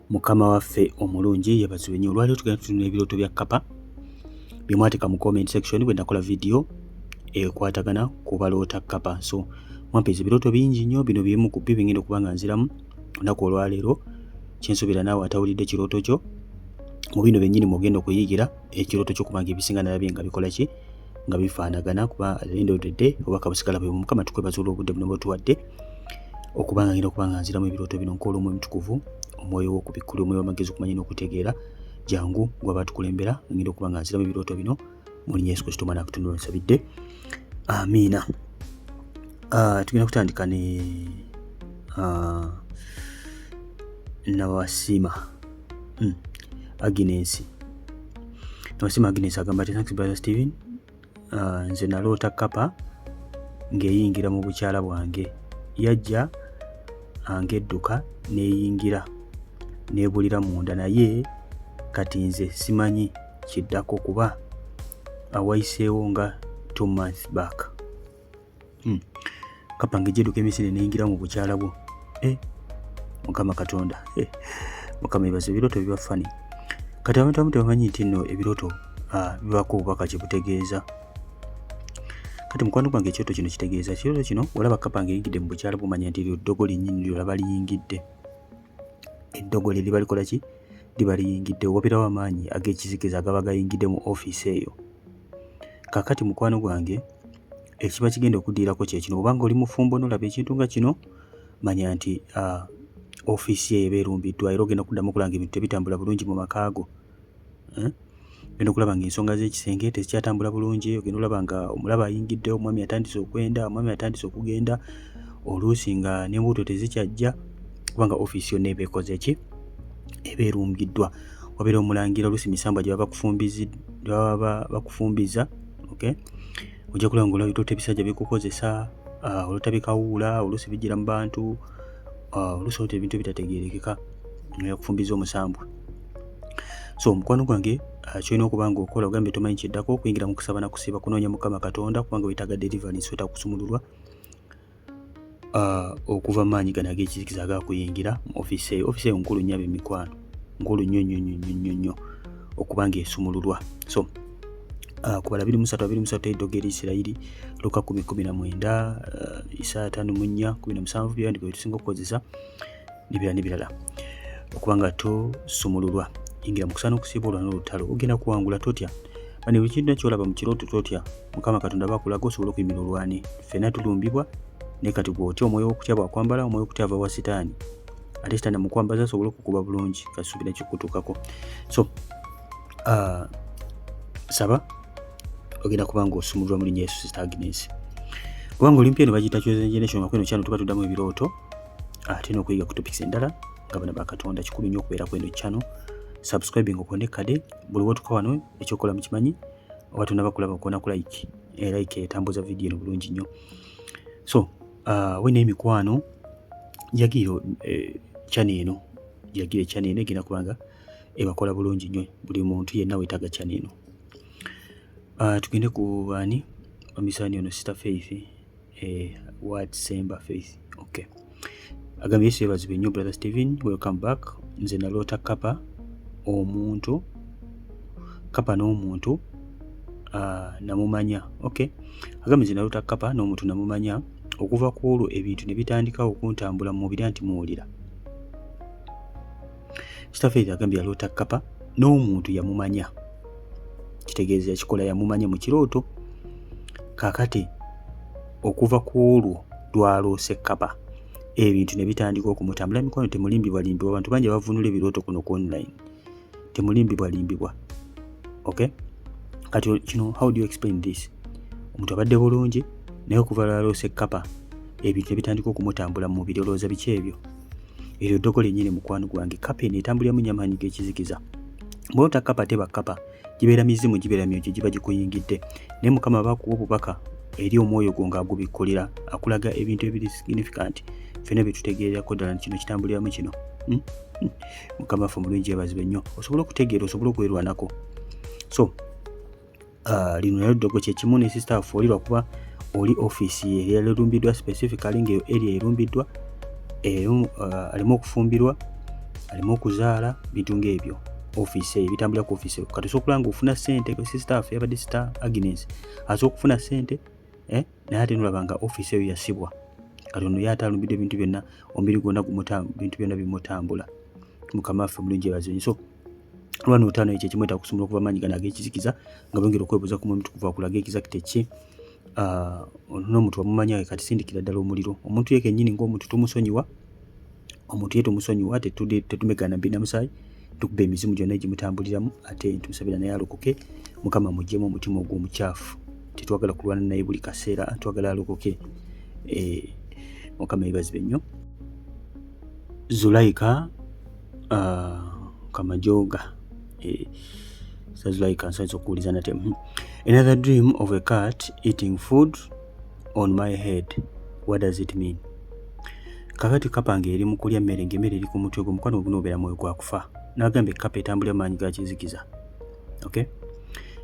Mukama waffe omulungi yebazibwe nnyo. Olwaleero tugenda tutunula ebirooto bya kkapa bye mwateeka mu comment section bwe nakola vidiyo ekwatagana ku baloota kkapa. So mwampeeza ebirooto bingi nnyo, bino bimu ku byo bingenda okuba nga nziramu olunaku olwaleero. Kyensuubira naawe atawulidde kirooto kyo mu bino byennyini mwogenda okuyigira ekirooto kyo, kubanga ebisinga nalabye nga bikola ki, nga bifaanagana, kuba at the end of the day obubaka busigala bwe bumu. Mukama tukwebaza olw'obudde buno bwetuwadde okuba nga ngenda okuba nga nziramu ebirooto bino. Nkola Omwoyo Omutukuvu, omwoyo w'okubikkula, omwoyo w'amagezi, okumanya n'okutegeera, jangu gwaba atukulembera. Ngenda okuba nga nziramu ebirooto bino mu linnya Yesu Kristo omwana Katonda nsabidde, amiina. Tugenda kutandika ne Nawasima Agnes. Nawasima Agnes agamba ati, "Thanks, brother Steven. Nze naloota kapa ng'eyingira mu bukyala bwange. Yajja ng'edduka n'eyingira n'ebulira munda, naye kati nze simanyi kiddako kuba awayiseewo nga 2 months back." Kapa ng'ejja emisinde n'eyingira mu bukyala bwo. Eh, Mukama Katonda, eh, Mukama ebaza. Ebirooto biba funny. Kati abantu abamu tebamanyi nti nno ebirooto bibaako obubaka kye butegeeza. Kati mukwano gwange, ekirooto kino kitegeeza, ekirooto kino olaba kapa ng'eyingidde mu bukyala, bumanya nti eryo ddogo linnyini lyolaba liyingidde. Eddogo lye liba likola ki? Liba liyingidde. Wabeerawo amaanyi ag'ekizikiza agaba gayingidde mu ofiisi eyo. Kaakati mukwano gwange, ekiba kigenda okuddirirako kye kino: obanga oli mufumbo n'olaba ekintu nga kino, manya nti ofiisi eyo eba erumbiddwa, era ogenda kuddamu okulaba nga ebintu tebitambula bulungi mu maka go, eh? Ogenda okulaba nga ensonga z'ekisenge tezikyatambula bulungi. Ogenda olaba nga omulaba ayingidde, omwami atandise okwenda, omwami atandise okugenda, oluusi nga n'embuto tezikyajja, kubanga ofiisi yonna eba ekoze ki? Eba erumbiddwa. Wabeera omulangira, oluusi misambwa gye baba bakufumbiza. Okay, ojja kulaba nga olaba ebisajja bikukozesa, olota bikawuula, oluusi bijjira mu bantu, oluusi olota ebintu ebitategeerekeka nga yakufumbiza omusambwa. So mukwano gwange, kyolina okuba nga okola, ogambye tomanyi kiddako, okuyingira mu kusaba na kusiiba, kunoonya Mukama Katonda, kubanga weetaaga deliverance, weetaaga kusumululwa okuva mu maanyi gano ag'ekizikiza agakuyingira mu ofiisi eyo. Ofiisi eyo nkulu nnyo, ab'emikwano, nkulu nnyo nnyo nnyo nnyo nnyo nnyo okuba nga esumululwa. So kubala 23:23, eddogo eri Isirayiri, Luka 10:19, Isaaya 54:17, byandiko byetusinga okukozesa n'ebirala n'ebirala okuba nga tosumululwa. Yingira mu kusaba n'okusiiba, olwana olutalo, ogenda kuwangula. Totya bane, buli kintu kyolaba mu kirooto totya. Mukama Katonda bakulaga osobola okuyimira olwane. Ffenna tulumbibwa, naye kati bw'otya, omwoyo w'okutya bwakwambala, omwoyo w'okutya ava wa Sitaani, ate Sitaani amukwambaza asobole okukuba bulungi. Kasuubira kikutuukako. So saba, ogenda kuba nga osumululwa mu linnya Yesu. Sister Agnes, kubanga oli mpya eno, bagiyita Chosen Generation, nga kweno kyano tuba tuddamu ebirooto ate n'okuyiga ku topics endala nga bana bakatonda. Kikulu nnyo okubeera kweno channel, subscribing, okone kade buli wotuka wano. Ekyokola mukimanyi, oba tonaba kulaba, okona ku like, like etambuza video eno bulungi nnyo. So wena emikwano, jagira channel eno, jagira channel eno, egenda kubanga ebakola bulungi nnyo. Buli muntu yenna weetaaga channel eno. Tugende ku baani omisaani ono, Sister Faith, what Semba Faith. Okay, agambye, "Yesu yeebazibwe nnyo, brother Steven, welcome back. Nze naloota kapa omuntu, kapa n'omuntu namumanya." Okay, agambye, "Nze naloota kapa n'omuntu namumanya. Okuva ku olwo ebintu ne bitandika okuntambula mu mubiri." Anti muwulira, Sister Faith agambye yaloota kapa n'omuntu yamumanya, kitegeeza yakikola, yamumanya mu kirooto. Kaakati okuva ku olwo lwaloose kapa, ebintu ne bitandika okumutambula. Mikono, temulimbibwa limbibwa. Abantu bangi abavunula ebirooto kuno ku online, temulimbibwa limbibwa. Okay, kati kino, how do you explain this? Omuntu abadde bulungi, naye okuva lwaloose kapa ebintu ne bitandika okumutambula mu mubiri. Olowooza biki ebyo? Eryo ddogo lyennyini, mukwano gwange. Kapa eno etambuliramu nnyo amaanyi g'ekizikiza. Bw'olota kapa, teba kapa, gibeera mizimu, gibeera myoyo giba gikuyingidde. Naye Mukama aba akuwa obubaka eri omwoyo gwo ng'agubikkulira, akulaga ebintu ebiri significant, ffenna bye tutegeererako ddala nti kino kitambuliramu kino. Mukama waffe omulungi yeebazibwe nnyo, osobole okutegeera, osobole okwerwanako. So lino nayo ddogo kyekimu ne sister waffe oli, lwakuba oli ofiisi ye erumbiddwa specifically, ngaeyo area erumbiddwa, alimu okufumbirwa. Aleme okuzaala, bintu ng'ebyo. Ofiisi eyo bitambulira ku ofiisi eyo. Kati osobola okulaba ng'ofuna ssente, sister waffe yabadde Sister Agnes asobola okufuna ssente, eh, naye ate nolaba nga ofiisi eyo yasibwa. Kati ono ye ate alumbiddwa ebintu byonna, omubiri gwonna bintu byonna bimutambula. Mukama waffe omulungi yeebazibwe. So lwano olutalo ekyo ekimweta okusumula okuva amaanyi gano ag'ekizikiza nga bongera okwebuuza ku Mwoyo Mutukuvu akulaga exact ki. N'omuntu wamumanya, kati sindikira ddala omuliro omuntu ye kennyini ng'omuntu tumusonyiwa, omuntu ye tumusonyiwa, tetumegana mbina musaayi, tukuba emizimu gyonna egimutambuliramu, ate tumusabira naye alokoke. Mukama muggyemu omutima ogwo omukyafu. Tetwagala kulwana naye buli kaseera, twagala alokoke. Mukama yeebazibwe nnyo. Zulaika Kamajoga, Zulaika, nsanze okuwuliza nate. Another dream of a cat eating food on my head. What does it mean? Kakati kapa ng'eri mu kulya mmere, ng'emmere eri ku mutwe gwo, mukwano, gunobeera mwoyo gwa kufa. Nagamba ekkapa etambulira mu maanyi ga kizikiza. Okay,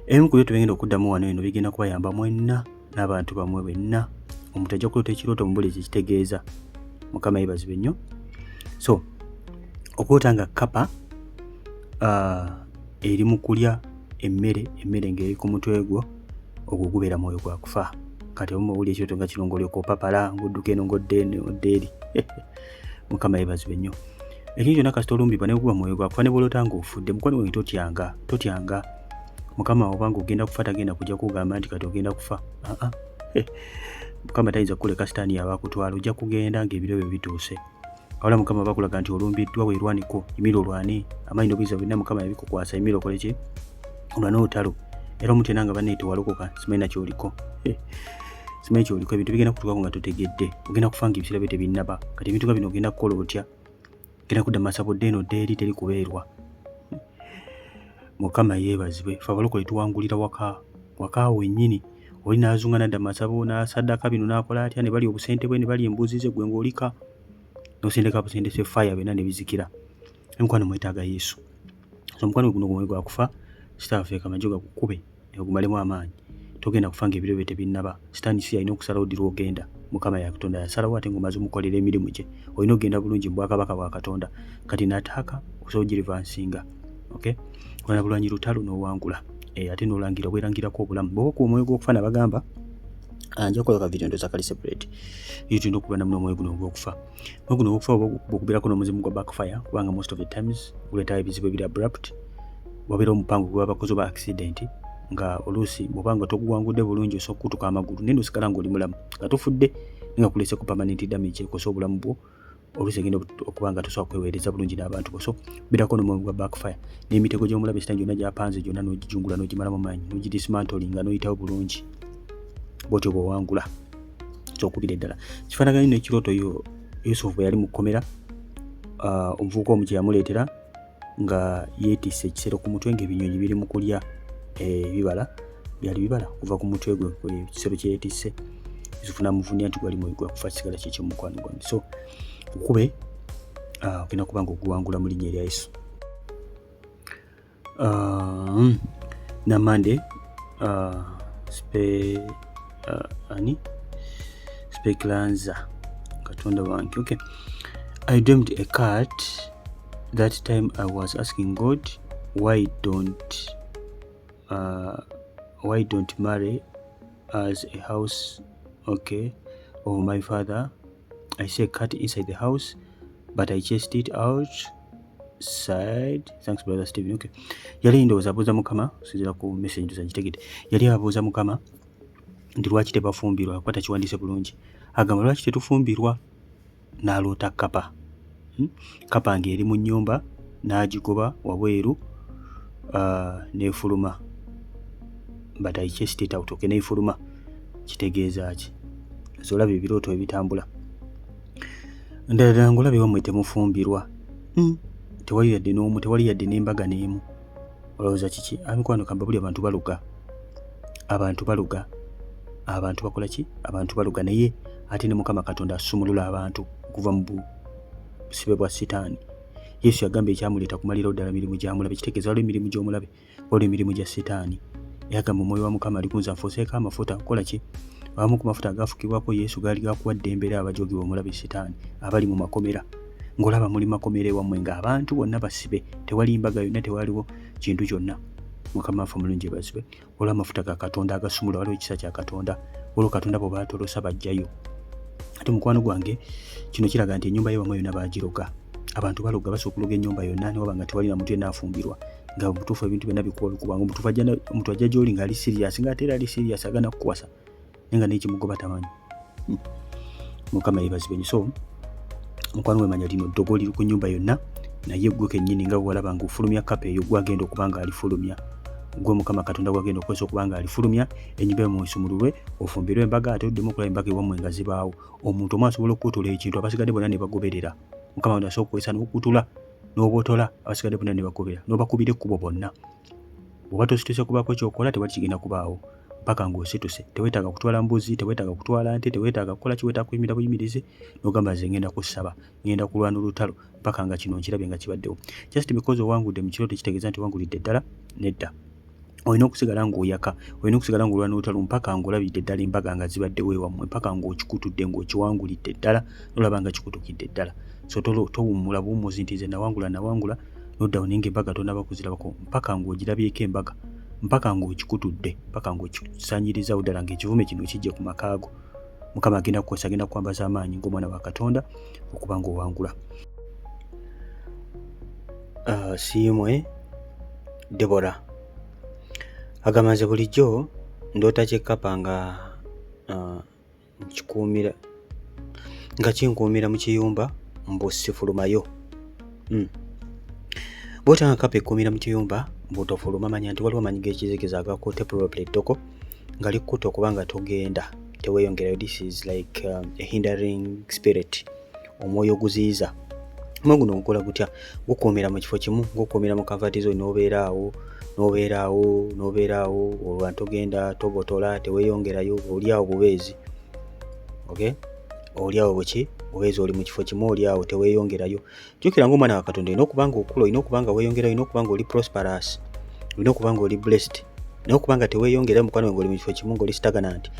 ebimu ku byo tubigenda okuddamu wano eno bigenda kubayamba mwenna n'abantu bammwe benna. Omuntu ajja kuloota ekirooto mubuli ekyo kitegeeza. Mukama yeebazibwe nnyo. So okuloota nga kapa eri mu kulya emmere, emmere ng'eri ku mutwe gwo, ogwo gubeera mwoyo gwa kufa. Kati omu owulira ekirooto nga kino ng'olyoka opapala ng'odduka eno ng'odda eno odda eri. Mukama yeebazibwe nnyo. Ekintu kyonna kasita olumbibwa ne guba mwoyo gwa kufa, ne bw'oloota ng'ofudde, mukwano gwange, totyanga, totyanga. Mukama oba ng'ogenda kufa tagenda kujja kugamba nti kati ogenda kufa. Aa, Mukama tayinza kukuleka sitaani yaba akutwala. Ojja kugenda ng'ebiro byo bituuse. Wabula Mukama bakulaga nti olumbiddwa, weerwaniko, yimira olwane. Amaanyi n'obuyinza byonna Mukama yabikukwasa. Yimira okole ki? Olwane olutalo. Era omuntu yenna nga bannaye tewalokoka, simanyi nakyoliko, simanyi kyoliko. Ebintu bigenda kutuukako nga totegedde. Ogenda kufa nga ebiseera byo tebinnaba. Kati ebintu nga bino ogenda kukola otya? Ogenda kudda masabo dde eno dde eri, teri kubeerwa. Mukama yeebazibwe. Fe abalokole tuwangulira waka, waka wennyini. Oli n'azunga n'adda mu masabo n'asaddaka bino n'akola atya, ne balya obusente bwe, ne balya embuzi ze, gwe ng'olika n'osindika busindise fire, byonna ne bizikira. Emikwano, mwetaaga Yesu. So omukwano guno gumwe gwa kufa. Kitaffe Kamajjo gakukube ogumalemu amaanyi. Togenda kufa ng'ebiro byo tebinnaba. Sitaani si yalina okusalawo ddi lw'ogenda. Mukama ya Katonda yasalawo, ate ng'omaze omukolera emirimu gye. Olina okugenda bulungi mu bwakabaka bwa Katonda. Kati nataaka okusobola ogirivansinga, okay, olwana bulwanyi lutalo n'owangula, ate n'olangira obwerangirako obulamu. Bw'oba okuba omwoyo gw'okufa, nabagamba nja kukola ka video, ndowooza kali separate yo. Tulina okulwana muno omwoyo guno ogw'okufa. Omwoyo guno ogw'okufa bw'okubeerako n'omuzimu gwa backfire, kubanga most of the times guleetawo ebizibu ebiri abrupt. Wabeera omupango gwe babakoze oba accident, nga oluusi bw'oba nga toguwangudde bulungi osobola okukutuka amagulu, naye nosigala ng'oli mulamu nga tofudde, naye nga kuleseko permanent damage ekosa obulamu bwo. Oluusi egenda okuba nga tosobola kweweereza bulungi n'abantu bo. So beerako n'omwoyo gwa backfire n'emitego gy'omulabe sitaani gyonna gy'apanze gyonna n'ogijungula n'ogimalamu maanyi n'ogidismantlinga n'oyitawo bulungi. Bw'otyo bw'owangula. Kyokubira eddala kifaanaganye n'ekirooto yo Yusufu bwe yali mu kkomera, omuvubuka omu kye yamuleetera nga yeetisse ekisero ku mutwe, ng'ebinyonyi biri mu kulya ebibala, byali bibala okuva ku mutwe gwe, ekisero kye yeetisse. Yusufu n'amuvunia nti gwali mwoyo gwa kufa. Kisigala kyekyo, mukwano gwange. So okube ogenda kuba nga oguwangula mu linnya erya Yesu. Namande spe ani Speclanza, Katonda wange. Okay, I dreamed a cat. That time I was asking God why don't marry as a house, okay, of my father. I see a cat inside the house, but I chased it out side. Thanks, Brother Steven. Okay, yali ndowooza abuuza Mukama, okusinziira ku message ndoza nkitegedde. Yali abuuza Mukama nti lwaki tebafumbirwa, kuba takiwandiise bulungi. Agamba lwaki tetufumbirwa, n'aloota kapa, Kapa ng'eri mu nnyumba n'agigoba wabweru, n'efuluma, but I chased it out. Okay, n'efuluma kitegeeza ki? So olaba ebirooto ebitambula ndala ddala ng'olaba ewammwe temufumbirwa, Tewali yadde n'omu, tewali yadde n'embaga n'emu. Olowooza kiki? Amikwano, kamba buli abantu baluga, abantu baluga, abantu bakola ki? Abantu baluga, naye ate ne Mukama Katonda asumulula abantu okuva mu busibe bwa sitaani. Yesu yagamba ekyamuleeta kumalirawo ddala mirimu gyamulabe. Kitegeeza waliwo emirimu gy'omulabe, waliwo emirimu gya sitaani. Yagamba, "Omwoyo wa Mukama ali kunze, anfuuseeko amafuta." Kukola ki? Abamu ku mafuta agafukibwako Yesu gaali gakuwa ddembe era abajoogibwa omulabe sitaani abali mu makomera. Ng'olaba muli makomera ewammwe, ng'abantu bonna basibe, tewali mbaga yonna, tewaliwo kintu kyonna. Mukama waffe omulungi ebazibwe. Waliwo amafuta ga Katonda agasumula, waliwo ekisa kya Katonda, waliwo Katonda bwe baatolosa bajjayo. Ate mukwano gwange, kino kiraga nti ennyumba yewammwe yonna baagiroga. Abantu baloga, basobola okuloga ennyumba yonna newaba nga tewali na muntu yenna afumbirwa, nga mutuufu ebintu byonna bikuba bikuba, nga omuntu ajja gy'oli ng'ali serious, ng'ate era ali serious agana kukuwasa, naye nga n'ekimugoba tamanyi. Mukama yeebazibwe nnyo. So mukwano, wemanya lino ddogo liri ku nnyumba yonna, naye gwe kennyini nga bwewalaba nga ofulumya kapa eyo, gwagenda okuba nga alifulumya, gwe Mukama Katonda gwagenda okukozesa okuba nga alifulumya, ennyumba yo esumululwe, ofumbirwe embaga, ate oddemu okulaba embaga ewammwe nga zibaawo. Omuntu omu asobola okukutula ekintu, abasigadde bonna ne bagoberera. Mukama Katonda asobola okukozesa n'okutula n'obotola, abasigadde bonna ne bagoberera, n'obakubira ekkubo bonna. Bw'oba tosituse kubaako kyokola, tewali kigenda kubaawo mpaka ng'osituse. Teweetaaga kutwala mbuzi, teweetaaga kutwala nte, teweetaaga kukola ki, weetaaga kuyimira buyimirizi n'ogamba, "Nze ngenda kusaba, ngenda kulwana olutalo mpaka nga kino nkirabye nga kibaddewo." Just because owangudde mu kirooto kitegeeza nti owangulidde ddala? Nedda. Olina okusigala ng'oyaka, olina okusigala ng'olwana olutalo mpaka ng'olabidde ddala embaga nga zibaddewo ewammwe, mpaka ng'okikutudde, ng'okiwangulidde ddala, nolaba nga kikutukidde ddala. So towummula buwummuzi nti, "Nze nawangula, nawangula," noddawo naye ng'embaga tonaba kuzirabako, mpaka ng'ogirabyeko embaga, mpaka ng'okikutudde, mpaka ng'okisanyirizawo ddala ng'ekivume kino kijje ku maka go. Mukama agenda kukozesa, agenda kukwambaza amaanyi ng'omwana wa Katonda okuba ng'owangula. Siimwe Debora agamba, "Nze bulijjo ndoota kyekkapa nga nkikuumira, nga kinkuumira mu kiyumba, mbu sifulumayo. Bw'otanga kapa ekkuumira mu kiyumba mbu tofuluma, manya nti waliwo amaanyi g'ekizikiza agakutte, probably eddogo nga likkutte okuba nga togenda, teweeyongerayo. This is like a hindering spirit, omwoyo oguziyiza. Omwoyo guno gukola gutya? Gukuumira mu kifo kimu, gukuumira mu comfort zone, n'obeera awo, n'obeera awo, n'obeera awo, olwa togenda, tobotola, teweeyongerayo, oli awo bubeezi. Okay, oli awo buki bubeezi, oli mu kifo kimu, oli awo, teweeyongerayo. Jjukira ng'omwana wa Katonda olina okuba nga okula, olina okuba nga weeyongerayo, olina okuba nga oli prosperous, olina okuba nga oli blessed. Naye okuba nga teweeyongerayo, mukwano gwange, oli mu kifo kimu ng'oli stagnant,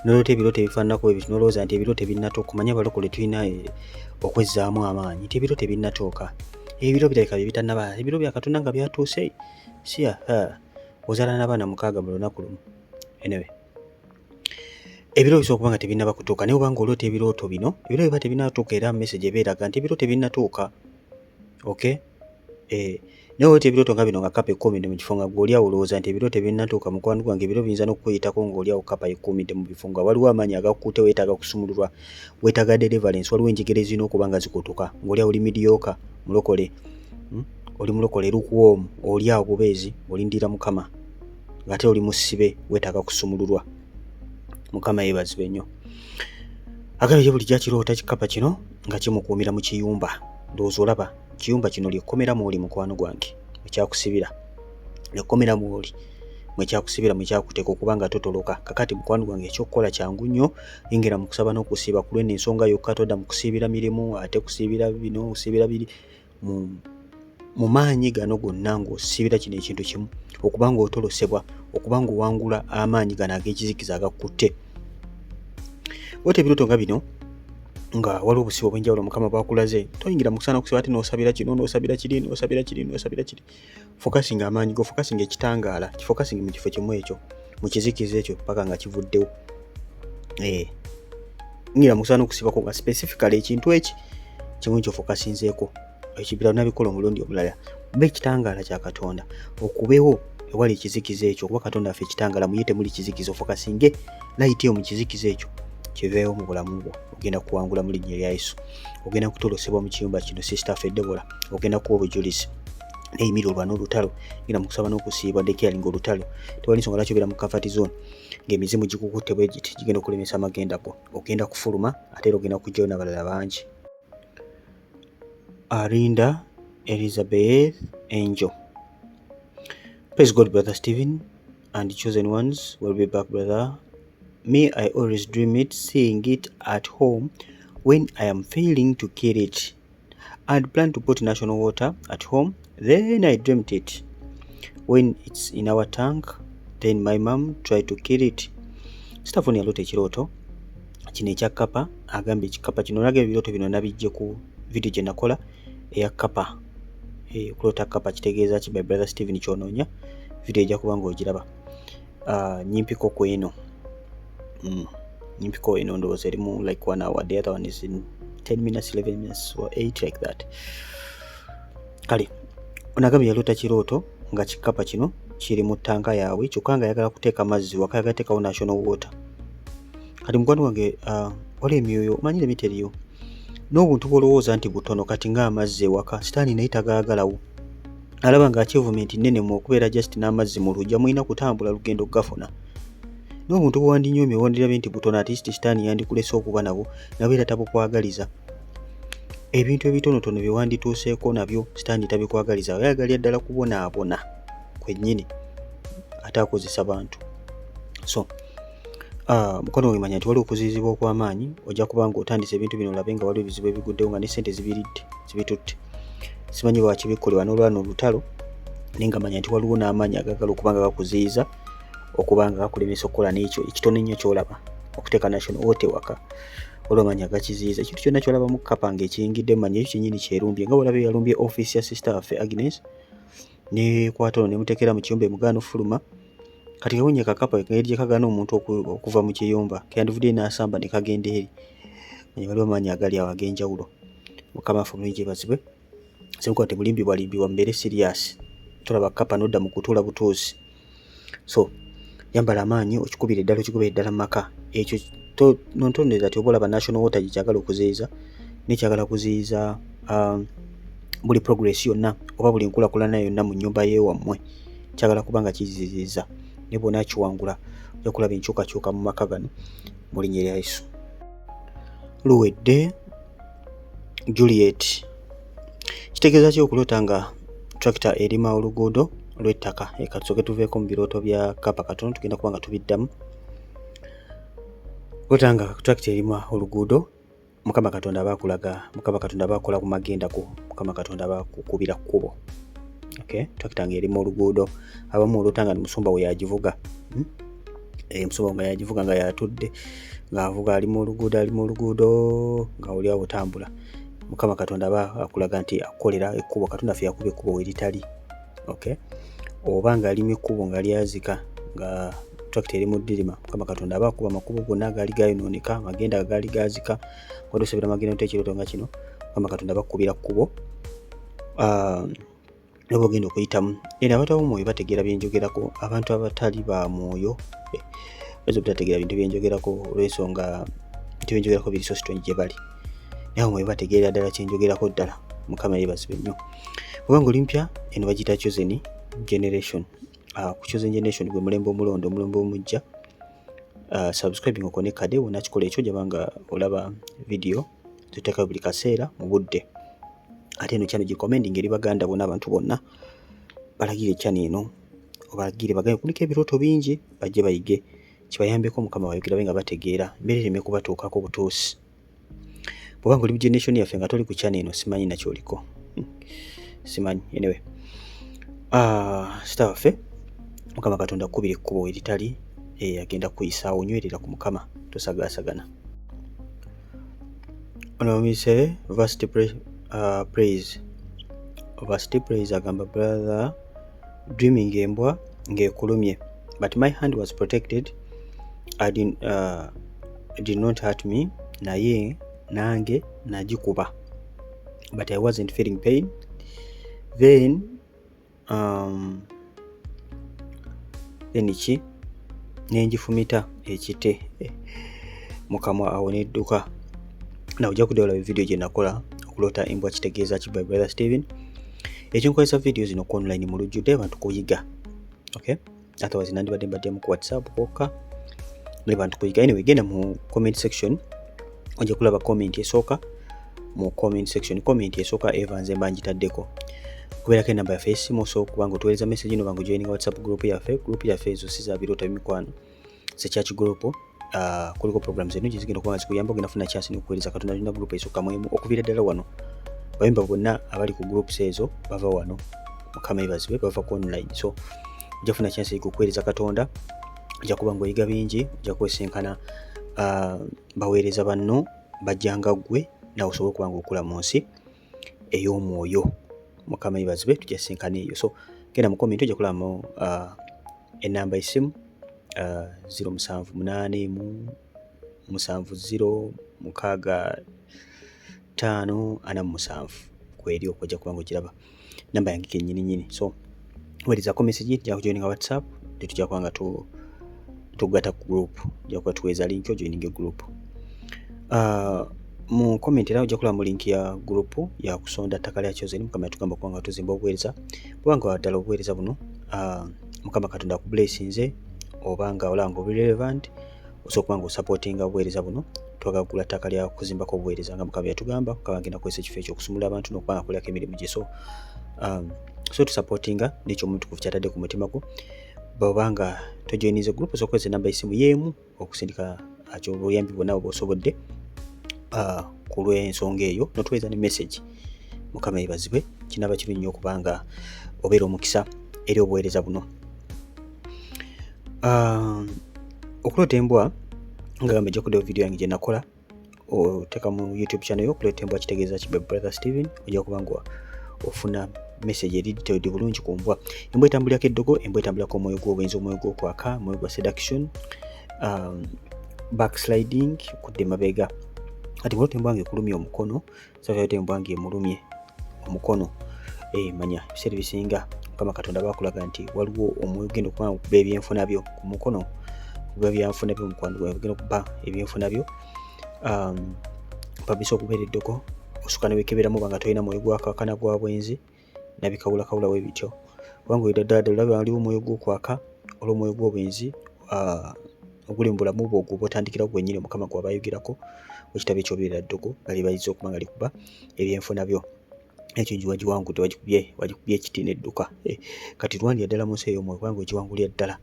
noloota ebirooto ebifaananako ebyo, nolowooza nti ebiro tebinnatuuka. Omanye abalokole tulina okwezzaamu amaanyi nti ebiro tebinnatuuka, ebiro birabika bye bitannaba, ebiro bya Katonda nga byatuuse siya ozaala n'abaana 6 mu lunaku lumu. Anyway, ebiro bisobola okuba nga tebinnaba kutuuka, naye obanga oloota ebirooto bino, ebiro biba tebinnatuuka, era message eba eraga nti ebiro tebinnatuuka. Okay, naye oloota ebirooto nga bino nga kapa ekkuumidde mu kifo, nga gwe oli awo olowooza nti ebiro tebinnatuuka, mukwano gwange, ebiro biyinza n'okukuyitako ng'oli awo kapa ekkuumidde mu bifo, nga waliwo amaanyi agakukutte, weetaaga kusumululwa, weetaaga deliverance, waliwo enjegere ezirina okuba nga zikutuka, ng'oli awo oli mediocre mulokole, Oli mulokole lukuwomu, oli awo bubeezi olindira Mukama, ng'ate oli musibe, weetaaga kusumululwa. Mukama yeebazibwe nnyo. Agambye ye bulijjo akiroota kikapa kino nga kimukuumira mu kiyumba. Ndowooza olaba kiyumba kino lyekkomera mwoli, mukwano gwange, ekyakusibira, lyekkomera mwoli, mwekyakusibira, mwekyakuteeka okuba nga totoloka. Kakati mukwano gwange, ekyokukola kyangu nnyo. Yingira mu kusaba n'okusiiba ku lweno ensonga yokka. Todda mu kusiibira mirimu, ate kusiibira bino, kusiibira biri. Mu maanyi gano gonna ng'osiibira kino ekintu kimu, okuba ng'otolosebwa, okuba ng'owangula amaanyi gano ag'ekizikiza agakutte. Weta ebirooto nga bino nga waliwo obusibe obw'enjawulo Mukama bwakulaze, toyingira mu kusaana kusiba ate n'osabira kino, n'osabira kiri, n'osabira kiri, n'osabira kiri. Focusinga amaanyi go, focusinga ekitangaala, kifocusinga mu kifo kimu ekyo, mu kizikiza ekyo, paka nga kivuddewo. Ngira mu kusaana okusibako nga specifically ekintu eki kimu kyofocusinzeeko, ekibira nabikola omulundi omulala. Ba ekitangaala kya Katonda okubewo ewali ekizikiza ekyo, kuba Katonda affe ekitangaala, muye temuli kizikiza. Ofocusinge light eyo mu kizikiza ekyo, kiveewo mu bulamu bwo. Ogenda kuwangula mu linnya erya Yesu. Ogenda kutolosebwa mu kiyumba kino. Sister ffe Debola, ogenda kuwa obujulizi. Neyimira olwana olutalo, genda mu kusaba n'okusiiba, declaring olutalo. Tewali nsonga lwaki obeera mu comfort zone ng'emizimu gikukutte bwe giti, gigenda okulemesa amagenda go. Ogenda kufuluma, ate era ogenda kujjayo n'abalala bangi. Arinda Elizabeth Angel: "Praise God, Brother Stephen and the chosen ones. Will be back, brother. Me, I always dream it, seeing it at home when I am failing to kill it. I'd planned to put national water at home, then I dreamt it when it's in our tank, then my mom tried to kill it." Stefani yaloota ekirooto kino ekya kapa. Agambye ekikapa kino, nagambye ebirooto bino nabijje ku Video gye nakola eya kapa, okuloota kapa kitegeeza ki, by Brother Steven Kyonoonya, video ejja kuba ng'ogiraba. Nyimpiko ku eno, nyimpiko eno ndowooza erimu like one hour, the other one is in 10 minutes, 11 minutes or 8 like that. Kale onagambye yaloota kirooto nga kikapa kino kiri mu ttanka yaabwe, kyokka nga ayagala kuteeka mazzi waka, ayagala teekawo national water. Kati mukwano wange, waliwo emyoyo, omanyire emiti eriyo n'obuntu bw'olowooza nti butono, kati ng'amazzi ewaka, sitaani naye tagaagalawo. Alaba nga achievement nnene mu okubeera just n'amazzi mu luggya, mulina kutambula lugendo gafuna. N'obuntu bwewandinyoomye, wandirabye nti butono, at least sitaani yandikulese okuba nabwo, nabwo era tabukwagaliza. Ebintu ebitonotono bye wandituuseeko nabyo sitaani tabikwagaliza, ayagalira ddala kubonaabona kwennyini, ate akozesa bantu. So mukwano wange, manya nti waliwo okuziyizibwa okw'amaanyi. Ojja kuba nga otandise ebintu bino, olabe nga waliwo ebizibu ebiguddewo, nga ne ssente zibiridde, zibitutte, simanyi lwaki bikkolebwa n'olwana olutalo, naye nga manya nti waliwo n'amaanyi agagala okuba nga gakuziyiza, okuba nga gakulemesa okukola n'ekyo ekitono ennyo ky'olaba, okuteeka national water ewaka. Waliwo amaanyi agakiziyiza. Ekintu kyonna ky'olaba mu kkapa ng'ekiyingidde, manya ekyo kyennyini kyerumbye, nga bw'olaba eyalumbye ofiisi ya sister waffe Agnes, nekwata ono nemuteekera mu kiyumba, emugaana ofuluma. Kati kawunye kakapa engeri gye kagaana omuntu okuva mu kiyumba, keyandivuddeyo n'asamba ne kagenda eri. Manya waliwo amaanyi agali awo ag'enjawulo. Mukama waffe omulungi yeebazibwe. Semukuba tebulimbibwa limbibwa, mubeere serious. Tolaba kapa n'odda mu kutuula butuuzi. So yambala amaanyi, okikubire ddala, okikubire ddala mu maka ekyo. Nontondereza ti oba olaba national water gyekyagala okuziyiza, nekyagala kuziyiza buli progress yonna oba buli nkulakulana yonna mu nnyumba yeewammwe, kyagala kuba nga kiziyiza. Naye bw'onaakiwangula, ojja kulaba enkyukakyuka mu maka gano mu linnya erya Yesu. Luwedde Juliet, kitegeeza ki okuloota nga tractor erima oluguudo lw'ettaka? Eka tusooke tuveeko mu birooto bya kapa katono, tugenda kuba nga tubiddamu. Kuloota nga tractor erima oluguudo, Mukama Katonda aba akulaga, Mukama Katonda aba akola ku magenda go, Mukama Katonda aba akukubira kkubo. Okay, tractor ng'erima oluguudo, abamu oloota nga musumba we yagivuga, Musumba nga yagivuga, nga yatudde ng'avuga, ali mu luguudo, ali mu luguudo nga oli awo otambula. Mukama Katonda aba akulaga nti akukolera ekkubo, Katonda ffe yakuba ekkubo we litali. Okay, oba ng'alima ekkubo nga lyazika, nga tractor eri mu ddirima, Mukama Katonda aba akuba amakubo gonna agaali gayonooneka, amagenda agaali gaazika. Wadde osabira amagenda nti ekirooto nga kino, Mukama Katonda aba akukubira kkubo oba ogenda okuyitamu. Era abantu ab'omwoyo bategeera bye njogerako, abantu abatali ba mwoyo bayinza obutategeera bintu bye njogerako, olw'ensonga nti bye njogerako biri so strange gye bali, naye ab'omwoyo bategeerera ddala kye njogerako ddala. Mukama yeebazibwe nnyo. Oba ng'oli mpya, eno bagiyita Chosen Generation. Ku Chosen Generation gwe mulembe omulondo, omulembe omujja. Subscribing okone kade, wonakikola ekyo ojaba nga olaba video tuteekayo buli kaseera mu budde. Ate eno channel gicommending eri baganda bonna, abantu bonna balagire channel eno, obalagire bagambe kuliko ebirooto bingi, bajje bayige, kibayambeko. Mukama bayogera be nga bategeera, embeera ereme kubatuukako butuusi. Bw'oba nga oli mu generation yaffe nga toli ku channel eno, simanyi nakyoliko, simanyi. Anyway, sita waffe, Mukama Katonda kkubira ekkubo eritali, agenda kukuyisaawo. Nywerera ku Mukama, tosagaasagana. Ono bamuyise Varsity Praise. Varsity Praise agamba, "Brother, dreaming embwa ng'ekulumye, but my hand was protected. I did not hurt me, naye nange nagikuba, but I wasn't feeling pain. Then ki nenjifumita ekite mukamwa, awo nedduka." Nawe ojja kudda olaba video gye nakola, okuloota embwa kitegeeza ki, by Brother Steven. Ekinkozesa video zino ku online mu lujjudde, abantu kuyiga. Okay, otherwise nandibadde mbaddemu ku WhatsApp kwokka, naye bantu kuyiga. Anyway, genda mu comment section, ojja kulaba comment esooka mu comment section. Comment esooka eva nze mba ngitaddeko, kubeerako enamba yaffe esimu, osobola okuba nga otuweereza message noba nga ojoininga WhatsApp group yaffe. Group yaffe ezo si za birooto bimikwano, ze church group. Kuliko programs ennungi zigenda okuba nga zikuyamba, ogenda funa chance n'okuweereza Katonda. Tulina group esukka mu emu okuviira ddala wano. Bayimba bonna abali ku groups ezo bava wano, Mukama yeebazibwe, bava ku online. So ojja kufuna chance okuweereza Katonda, ojja kuba ng'oyiga bingi, ojja kwesinkana baweereza banno bajjanga ggwe, nawe osobole okuba ng'okula mu nsi. Ey'omwoyo. Mukama yebazibwe, tujja sinkana eyo. So genda mu comment, ojja kulabamu enamba y'essimu, 0781 70 65 47. Kweri okwo ojja kuba nga ogiraba, namba yange kennyini nyini. So weerezako message, nja kujoininga WhatsApp, tetujja kuba nga tugatta ku group, ojja kuba tuweeza link ojoininga group. Mu comment era ojja kulaba mu link ya group ya kusonda ttaka lya Chosen. Mukama yatugamba okuba nga tuzimba obuweereza, kubanga ddala obuweereza buno, Mukama Katonda akublessinze, oba nga olaba nga obi relevant, osobola okuba nga osupportinga obuweereza buno. Twagala kugula ttaka lya kuzimbako obuweereza nga Mukama yatugamba. Mukama agenda kukozesa ekifo ekyo okusumulula abantu n'okuba nga akolerako emirimu gye. So tusupportinga nekyo omutukuvu kyatadde ku mutima gwo. Bw'oba nga tojoininze group, osobola okukozesa enamba y'essimu y'emu okusindika obuyambi bwonna bw'oba osobodde ku lw'ensonga eyo, notuweeza ne message. Mukama yebazibwe. Kinaaba kirungi nnyo okubanga obeera omukisa eri obuweereza buno. Okuloota embwa, nga gamba ejja kuddayo video yange gye nakola, oteeka mu YouTube channel yo "Okuloota embwa kitegeeza ki?" by Brother Steven, ojja kuba nga ofuna message eri detailed bulungi ku mbwa. Embwa etambulirako eddogo, embwa etambulirako omwoyo gw'obwenzi, omwoyo gw'okwaka, omwoyo gwa seduction, backsliding, okudda emabega. Kati bw'oloota embwa nga ekulumye omukono, saate embwa nga emulumye omukono, manya ebiseera ebisinga Mukama Katonda bakulaga nti waliwo omwoyo ogenda okuba nga okuba ebyenfuna byo ku mukono, kuba ebyenfuna byo, mukwano gwe ogenda okuba ebyenfuna byo. Pabisa okubeera eddogo, osooka ne weekeberamu oba nga tolina mwoyo gwakakana gwa bwenzi nabikawulakawula we bityo, kubanga oyo ddala ddala olaba waliwo omwoyo gw'okwaka olw'omwoyo gw'obwenzi oguli mu bulamu bwo, ogwo otandikirawo gwennyini Mukama gw'aba ayogerako ekitabo ekyobeera ddogo nga libayinza okuba nga likuba ebyenfuna byo. Ekyo nti wagiwangudde, wagikubye ekiti n'edduka. Kati lwanira ddala mu nsi ey'omwoyo, kubanga ogiwangulira ddala.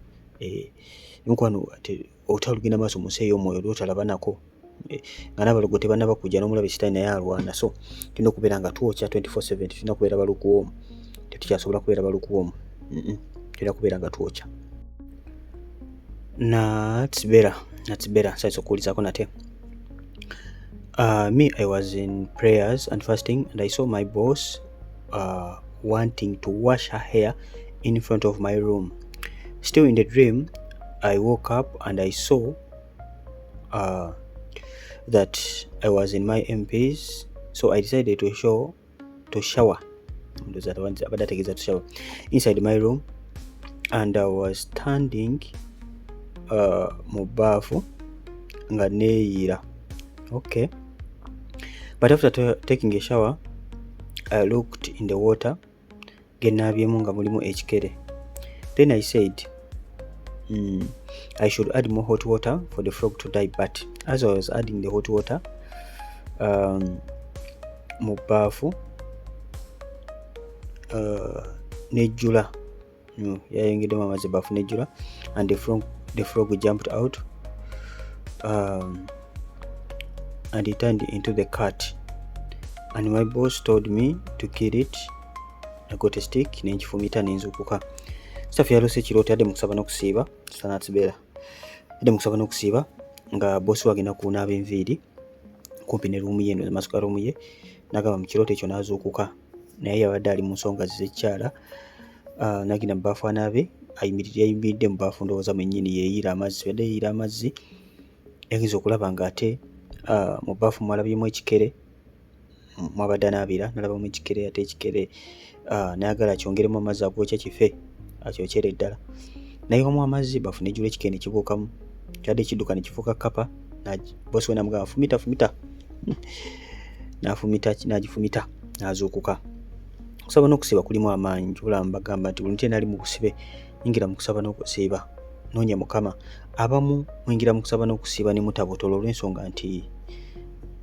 Mukwano, olutalo lugenda maaso mu nsi ey'omwoyo lwotalaba nako, nga n'abalogo tebannaba kujja, n'omulabe sitaani naye alwana. So tulina okubeera nga twokya 24/7. Tulina kubeera balukuwomu, tetukyasobola kubeera balukuwomu, tulina kubeera nga twokya. Natsibera, Natsibera, nsanyuse okuwulizaako nate. Me, I was in prayers and fasting, and I saw my boss wanting to wash her hair in front of my room. Still in the dream, I woke up and I saw that I was in my MPs, so I decided to shower. To shower inside my room, and I was standing mu baafu nga neeyiira. Okay, but after taking a shower, I looked in the water genaabyemu nga mulimu ekikere. Then I said, I should add more hot water for the frog to die. But as I was adding the hot water mu baafu nejjula, no, yayongeddemu amazzi, baafu nejjula, and the frog jumped out and it turned into the cat, and my boss told me to kill it. I got a stick nenkifumita nenzukuka. Safi yalose ekirooto, yadde mu kusaba n'okusiiba. Sanatsibeera yadde mu kusaba n'okusiiba nga bosi we agenda kunaaba enviiri kumpi ne room ye, eno maaso ga room ye. N'agamba mu kirooto ekyo n'azuukuka, naye yabadde ali mu nsonga ze z'ekikyala, n'agenda mu baafu anaabe, ayimirire, yayimiridde mu baafu ndowooza mwennyini yeeyiira amazzi. Yadde yeeyiira amazzi, yageza okulaba ng'ate mu bbaafu mwalabyemu ekikere mwabadde anaabira, nalabamu ekikere. Ate ekikere nayagala akyongeremu amazzi agookya kife, akyokyere ddala. Nayiwamu amazzi, baafu nejjula, ekikere ne kibuukamu. Kyadde kidduka ne kifuuka kkapa. Bosi we namugamba, "Fumita, fumita." N'afumita, n'agifumita, n'azuukuka. Okusaba n'okusiiba kulimu amaanyi. Kyobulaba mbagamba nti buli muntu yenna ali mu busibe, yingira mu kusaba n'okusiiba, noonya Mukama. Abamu muyingira mu kusaba n'okusiiba ne mutabotola olw'ensonga nti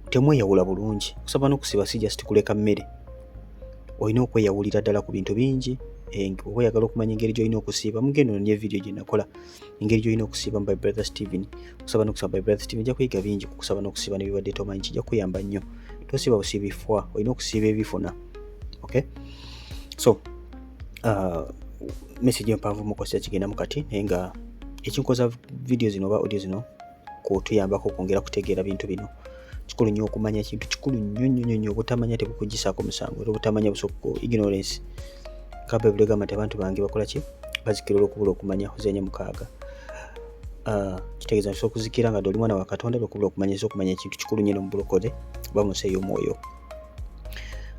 temweyawula bulungi. Okusaba n'okusiiba si just kuleka mmere, olina okweyawulira ddala ku bintu bingi. Oba oyagala okumanya engeri gy'olina okusiiba, mugenda ononye video gye nakola, engeri gy'olina okusiiba by Brother Steven, okusaba n'okusiiba by Brother Steven. Ojja kuyiga bingi ku kusaba n'okusiiba n'ebibadde tomanyi, kijja kukuyamba nnyo. Tosiiba busiibi fwa, olina okusiiba ebifuna. Okay, so message empanvu mukosa kigendamu kati, naye nga ekinkoza video zino oba audio zino kutuyambako okwongera kutegeera bintu bino. Kikulu nnyo okumanya, kintu kikulu nnyo nnyo nnyo nnyo. Obutamanya tebukugisaako musango, era obutamanya busooka, ignorance, nga Bayibuli egamba nti abantu bange bakola ki? Bazikira olw'okubula okumanya. Hosea 4:6. Kitegeeza nti okuzikira nga oli mwana wa Katonda olw'okubula okumanya. Eza okumanya ekintu kikulu nnyo mu bulokole oba mu nsi ey'omwoyo.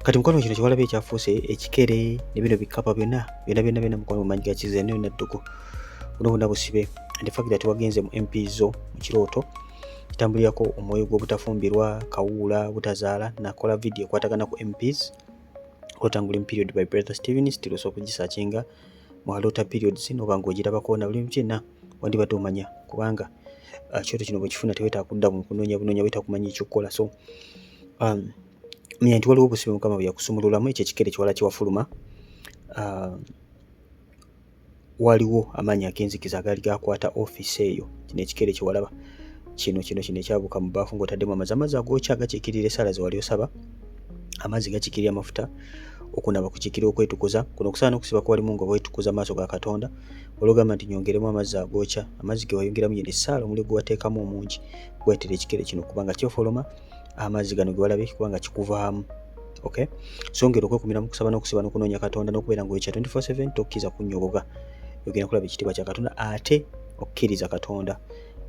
Kati mukwano, kino kyewalaba ekyafuuse ekikere ne bino bikapa byonna byonna byonna byonna, mukwano, mumanyi ga kiziza nayo naddogo, buno bwonna busibe. And the fact that wagenze mu MP zo mu kirooto kitambulirako omwoyo gw'obutafumbirwa, kawuula, butazaala. Nakola video ekwatagana ku MPs, Otangulin Period by Brother Steven. Still osobola okugisearchinga mu Halota Periods noba ng'ogirabako na buli kyonna wandibadde omanya, kubanga ekyoto kino bwekifuna tewetaaga kudda mu kunoonya bunoonya, weetaaga kumanya ekyokukola. So manya nti waliwo obusibe Mukama bwe yakusumululamu. Ekyo ekikere kiwala kiwafuluma, waliwo amaanyi ag'enzikiza agaali gakwata ofiisi eyo. Kino ekikere kiwalaba kino kino kino ekyabuuka mu bbaafu ng'otaddemu amazzi, amazzi agookya gakiikirira essaala ze wali osaba, amazzi gakiikirira amafuta, okunaaba kukiikirira okwetukuza. Kuno okusaana n'okusiba kwalimu nga weetukuza maaso ga Katonda. Olwogamba nti nyongeremu amazzi agookya, amazzi ge wayongeramu yeno essaala, omuliro gwe wateekamu omungi gwetera ekikere kino kubanga kyefuluma, amazzi gano ge walabye kubanga kikuvaamu. Okay, so ngera okwekumira mu kusaba n'okusiba n'okunoonya Katonda n'okubeera ng'oyokya 24/7, tokkiriza kunnyogoga, ogenda kulaba ekitiibwa kya Katonda. Ate okkiriza Katonda,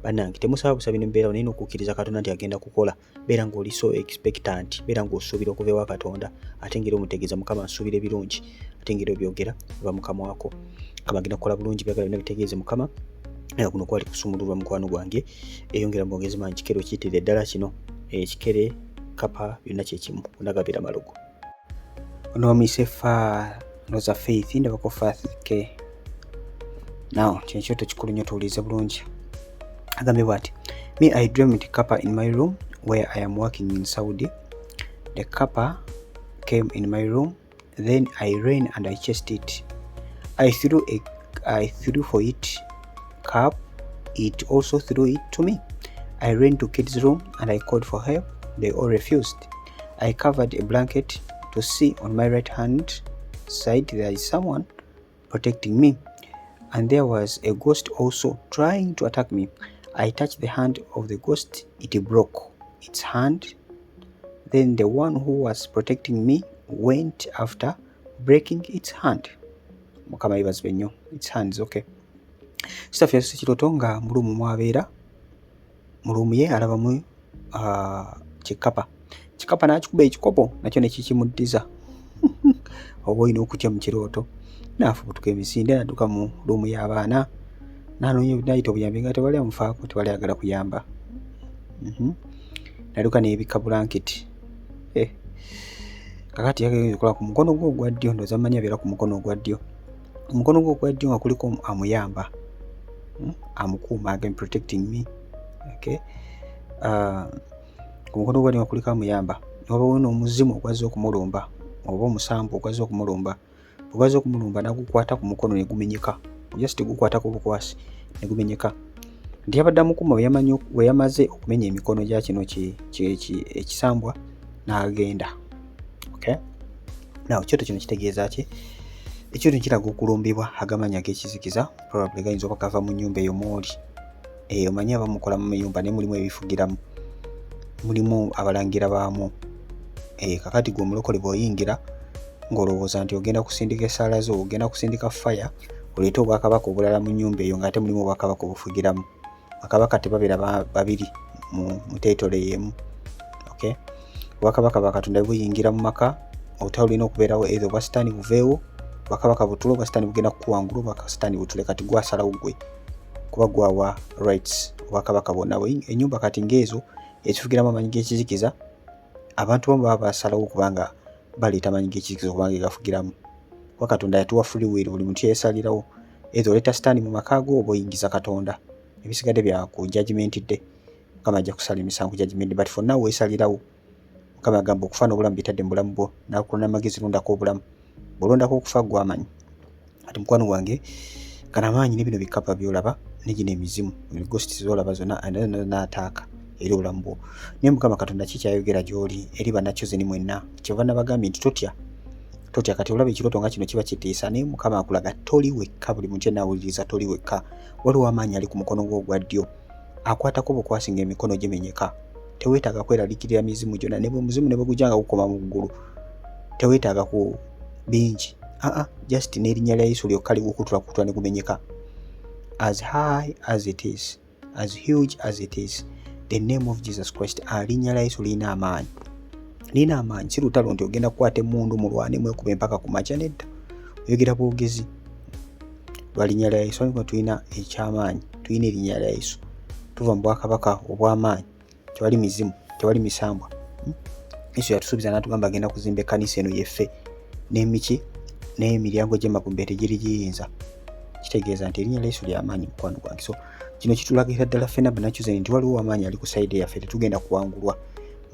bannange, temusaba busabi nembeerawo, naye n'okukkiriza Katonda nti agenda kukola. Beera ng'oli so expectant, beera ng'osuubira okuva ewa Katonda, ate ngeri omutegeeza, "Mukama, nsuubira ebirungi," ate ngeri obyogera oba mukama wako. Mukama agenda kukola bulungi, byagala byonna bitegeeze Mukama. Era kuno kwali kusumululwa, mukwano gwange. Eyongera mu bwongezi maanyi. Kikere okiyitirira eddala kino ekikere, kapa, byonna kyekimu, onagabira malogo. Ono bamuyise fa noza Faith, ndabako Faith K. Now kino ekyoto kikulu nnyo, tuwulirize bulungi. Agambye bwati: "Me, I dreamed kappa in my room where I am working in Saudi. The kappa came in my room, then I ran and I chased it. I threw for it cup, it also threw it to me. I ran to kids' room and I called for help. They all refused. I covered a blanket to see on my right hand side there is someone protecting me, and there was a ghost also trying to attack me. I touched the hand of the ghost, it broke its hand. Then the one who was protecting me went after breaking its hand." Mukama yebazibwe nnyo. Its hands, okay. Staff yasose kirooto nga mu room mwabeera, mu room ye alabamu kikapa, kikapa n'akikuba ekikopo nakyo nekikimuddiza. Oba olina okutya mu kirooto. Naafubutuka emisinde nadduka mu room y'abaana, nanoonya, nayita obuyambi nga tewali amufaako, tewali ayagala kuyamba. Nadduka neyebikka bulanketi. Eh. Kakati yagenze okulaba ku mukono gwe ogwa ddyo, ndowooza mmanyi abeera ku mukono ogwa ddyo, omukono gwe ogwa ddyo nga kuliko amuyamba, Amukuuma, again protecting me, okay. Ku mukono gwa ddyo nga kuliko amuyamba, newabawo n'omuzimu ogwazze okumulumba oba omusanvu ogwazze okumulumba. Ogwazze okumulumba nagukwata ku mukono ne gumenyeka, just gukwatako bukwasi ne gumenyeka. Nti yabadde amukuuma bwe yamaze okumenya emikono gya kino ekisambwa n'agenda. Okay, now ekyoto kino kitegeeza ki? Ekyoto kiraga okulumbibwa agamaanyi ag'ekizikiza, probably gayinza oba gava mu nnyumba eyo mw'oli. Omanyi abamukola mu mayumba, naye mulimu ebifugiramu, mulimu abalangira baamwo. Kakati gwe omulokole bw'oyingira ng'olowooza nti ogenda kusindika essaala zo, ogenda kusindika fire oleete obwakabaka obulala mu nnyumba eyo, ng'ate mulimu obwakabaka obufugiramu. Bakabaka tebabeera babiri mu territory y'emu, okay. Obwakabaka bwa Katonda buyingira mu maka, olutalo lulina okubeerawo, either obwa sitaani buveewo, obwakabaka butule, obwa sitaani bugenda kukuwangula, obwa sitaani butule. Kati gwasalawo ggwe, kuba gwawa rights obwakabaka bwonna. Ennyumba kati ng'ezo ezifugiramu amaanyi g'ekizikiza, abantu abamu baba basalawo okubanga baleeta amaanyi g'ekizikiza okubanga gegafugiramu, kuba Katonda yatuwa free will, buli muntu yeesalirawo, either oleeta sitaani mu maka go oba oyingiza Katonda. Ebisigadde bya ku judgment day, Mukama ajja kusala emisango ku judgment day, but for now weesalirawo. Mukama agamba okufa n'obulamu bitadde mu bulamu bwo, nakulonda amagezi, londako obulamu, bw'olondako okufa gw'amanyi. Kati mukwano gwange, gano amaanyi ne bino bikapa by'olaba ne gino emizimu, ghosts z'olaba zonna n'ataaka eri obulamu bwo. Naye Mukama Katonda ki kyayogera gy'oli eri bannakyozeni mwenna? Kyova nabagambye nti totya, totya. Kati olaba ekirooto nga kino kiba kitiisa, naye Mukama akulaga toli wekka. Buli muntu yenna awuliriza, toli wekka. Waliwo amaanyi ali ku mukono gwo ogwa ddyo akwatako bukwasi ng'emikono gimenyeka. Teweetaaga kweraliikirira mizimu gyonna, ne bwe muzimu ne bwe gujja nga gukoma mu ggulu, teweetaaga ku bingi. Aa, just n'erinnya lya Yesu lyokka ligukutulakutula ne gumenyeka. As high as it is, as huge as it is, the name of Jesus Christ, alinnya lya Yesu lirina amaanyi, lirina amaanyi. Si lutalo nti ogenda kukwata emmundu mulwane mwekuba empaka ku makya, nedda. Oyogera bwogezi lwa linnya lya Yesu. Nga tulina ekyamaanyi, tulina erinnya lya Yesu, tuva mu bwakabaka obw'amaanyi. Tewali mizimu, tewali misambwa. Yesu yatusuubiza n'atugamba agenda kuzimba ekkanisa eno yeffe n'emiki n'emiryango gy'emagombe tegiri giyinza. Kitegeeza nti erinnya lya Yesu lyamaanyi, mukwano gwange. So kino kitulagira ddala ffenna banakyuze nti waliwo amaanyi ali ku side yaffe, tetugenda kuwangulwa.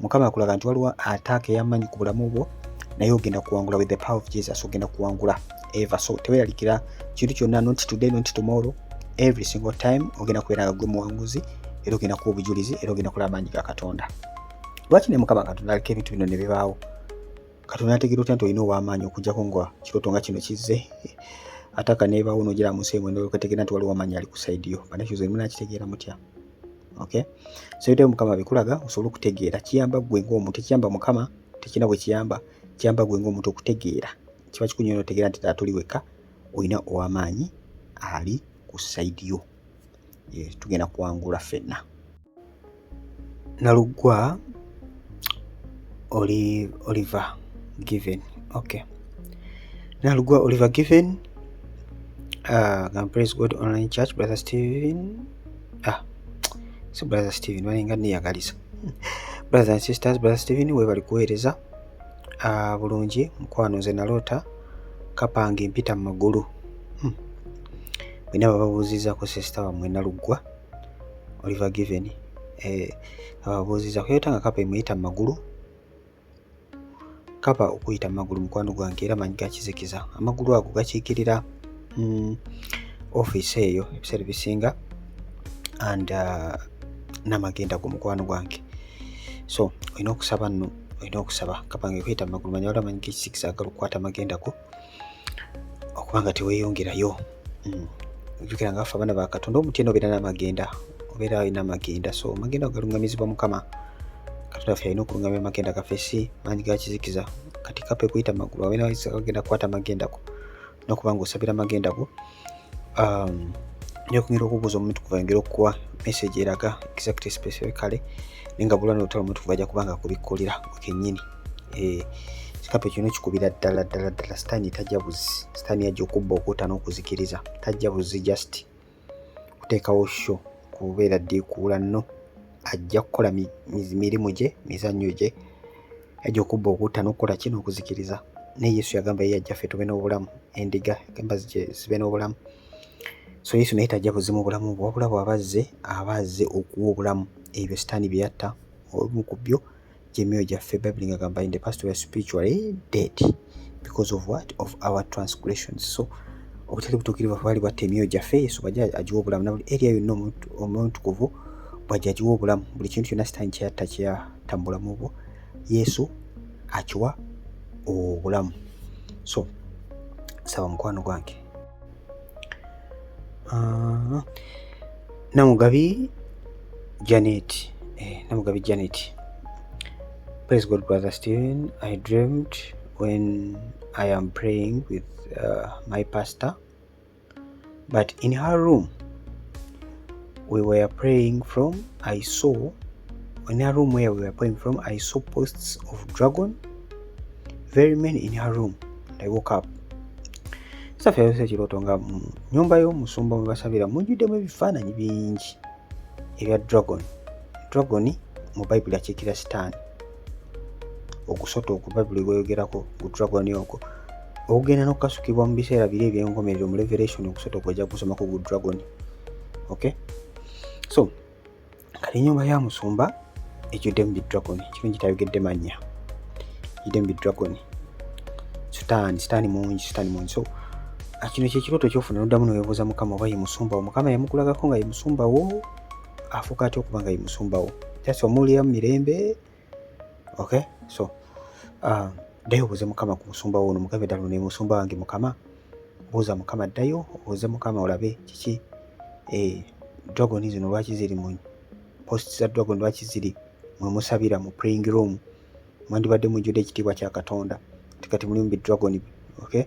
Mukama akulaga nti waliwo attack ey'amaanyi ku bulamu bwo, naye ogenda kuwangula. With the power of Jesus ogenda kuwangula eva. So teweeralikira kintu kyonna, not today, not tomorrow, every single time ogenda kubeera nga gwe muwanguzi, era ogenda kuwa obujulizi, era ogenda kulaba amaanyi ga Katonda. Lwaki ne Mukama Katonda aleka ebintu bino ne bibaawo? Katonda ategeera otya nti olina ow'amaanyi, okuggyako nga kirooto nga kino kizze, attack neebaawo, n'ogira mu nsi emwe n'otegeera nti waliwo amaanyi ali ku side yo? Banakyuze, munakitegeera mutya? Okay, so ebyo Mukama bikulaga osobole okutegeera. Kiyamba ggwe ng'omuntu, tekiyamba Mukama, tekirina bwe kiyamba. Kiyamba ggwe ng'omuntu okutegeera. Kiba kikunyola otegeera nti ddala toli wekka, olina ow'amaanyi ali ku side yo. Tugenda kuwangula ffenna. Naluggwa oli Oliver Given, okay, Naluggwa Oliver Given, Praise God Online Church, Brother Steven, ah, si Brother Steven, balinga neyagaliza. Brothers and sisters, Brother Steven, webali kuweereza bulungi. Mukwano, nze naloota kapa nga empita mu magulu. Bwena bababuuzizaako sister wammwe Naluggwa Oliver Given, ababuuzizaako yota nga kapa emuyita mu magulu. Kapa okuyita mu magulu, mukwano gwange, era manyi gakizikiza. Amagulu ago gakiikirira ofiisi eyo ebiseera ebisinga and n'amagenda go, mukwano gwange. So olina okusaba nno, olina okusaba. Kapa nga ekuyita mu magulu, manya waliwo amanyi g'ekizikiza agala okukwata amagenda go okuba nga teweeyongerayo. Ojjukira nga ffe abaana ba Katonda, omuntu yenna obeera n'amagenda, obeera olina amagenda. So amagenda galungamizibwa Mukama Katonda waffe, alina okulungamya amagenda gaffe, si maanyi ga kizikiza. Kati kapa ekuyita mu magulu, abeera agenda kukwata amagenda go, nokuba nga osabira amagenda go. Nja kwongera okubuuza omutukuvu ayongere okukuwa message eraga exactly, specifically, naye nga bulwa n'olutalo, omutukuvu ajja kuba nga akubikkulira gwe kennyini. Kikapa ekyo kikubira ddala ddala ddala. Sitaani tajja buzi. Sitaani ajja okubba, okutta n'okuzikiriza. Tajja buzi just kuteekawo show kubeera ddiikuula nno. Ajja kukola mirimu gye, mizannyo gye. Ajja okubba, okutta n'okukola ki? N'okuzikiriza. Naye Yesu yagamba ye yajja ffe tube n'obulamu, endiga yagamba zibe n'obulamu. So Yesu naye tajja buzimu bulamu bwe, wabula bw'aba azze, aba azze okuwa obulamu. Ebyo Sitaani bye yatta, obumu ku byo gy'emyoyo gyaffe. Bayibuli ng'agamba, in the past we are spiritually dead because of what? Of our transgressions. So obutali butuukirivu bwaffe bwali bwatta emyoyo gyaffe. Yesu bw'ajja agiwa obulamu, na buli area yonna omutukuvu bw'ajja agiwa obulamu. Buli kintu kyonna Sitaani kyeyatta, kyeyatta mu bulamu bwo, Yesu akiwa obulamu. So saba, mukwano gwange. Namugabi Janet, Namugabi Janet, praise God, Brother Stephen. I dreamed when I am praying with my pastor, but in her room we were praying from, I saw in her room where we were praying from, I saw posts of dragon, very many in her room, and I woke up. Safi yayose ekirooto nga mu nnyumba y'omusumba mwe basabira mujjuddemu ebifaananyi bingi ebya dragon. Dragon mu Bayibuli akiikira Sitaani. Ogusota ogwo Bayibuli gweyogerako, gu dragon ogwo ogugenda n'okukasukibwa mu biseera biri ebyenkomerero mu Revelation. Ogusota ogwo ojja gusomako, gu dragon. Okay, so kati ennyumba ya musumba ejjuddemu bi dragon. Kirungi tayogedde mannya. Ejjuddemu bi dragon, Sitaani, Sitaani mungi, Sitaani mungi. So kino kyekirooto kyofuna, noddamu neweebuuza Mukama oba ye musumba wo. Mukama yamukulagako nga ye musumba wo, afuuka atya okuba nga ye musumba wo? Just omuwulira mu mirembe. Okay, so ddayo obuuze Mukama ku musumba wo ono. Mugambe, ddala ono ye musumba wange, Mukama? Buuza Mukama, ddayo obuuze Mukama olabe kiki. Dragon zino lwaki ziri mu post za dragon? Lwaki ziri Mwe musabira mu praying room, mwandibadde mujjudde ekitiibwa kya Katonda, ate kati mulimu bi dragon. Okay,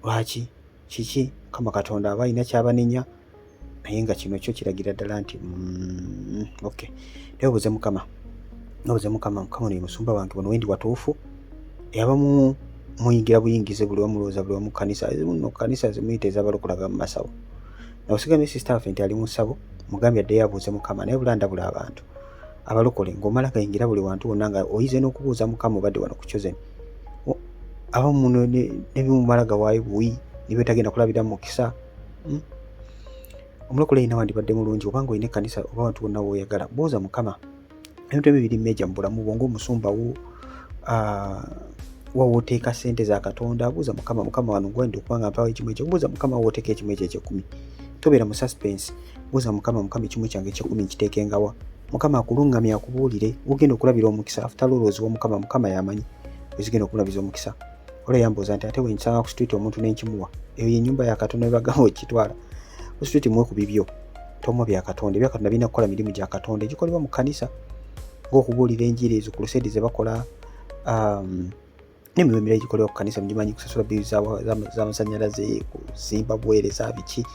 lwaki? Kiki? Mukama Katonda aba alina kyabanenya, naye nga kino kyo kiragira ddala nti okay. Naye obuze Mukama, obuze Mukama. Mukama ono ye musumba wange, buno wendi watuufu. Abamu muyingira buyingize buli wamulowooza buli wamu kanisa ezimu nno kanisa zimuyita ez'abalokolaga mu masawo. Nawusigamye sister waffe nti ali mu ssabo, mugambye addeyo abuuze Mukama. Naye bulandabula abantu abalokole ng'omala gayingira buli wantu wonna nga oyize n'okubuuza Mukama. Obadde wano ku Chosen, abamu nebimumala gawaayo buwi nibyetagenda kulabira mukisa. Omulokole yina wandibadde mulungi obanga olina ekkanisa oba wantu wonna wooyagala, buuza Mukama. Ebintu ebyo biri meja mu bulamu bwo ng'omusumba wo wawooteeka ssente za Katonda. Buuza Mukama, Mukama, wano ngwendde okuba nga mpawo ekimu ekyo. Buuza Mukama wooteeka ekimu ekyo ekyekumi, tobeera mu suspense. Buuza Mukama, Mukama, ekimu kyange ekyekumi nkiteekengawa? Mukama akulungamya, akubuulire wogenda okulabira omukisa. After all, oziwa Mukama, Mukama yamanyi wezigenda okulabiza omukisa. Olwo yambuuza nti ate wenkisanga ku street omuntu nenkimuwa, eyo yenyumba ya Katonda. Webagamba okitwala ku street, muwe ku bibyo, tomuwa bya Katonda. Ebya Katonda birina kukola mirimu gya Katonda egikolebwa mu kkanisa, ng'okubuulira enjiri, ezo crusade ze bakola, n'emirimu emirala egikolebwa ku kanisa mugimanyi, kusasula bill z'amasanyalaze, kuzimba buweereza, biki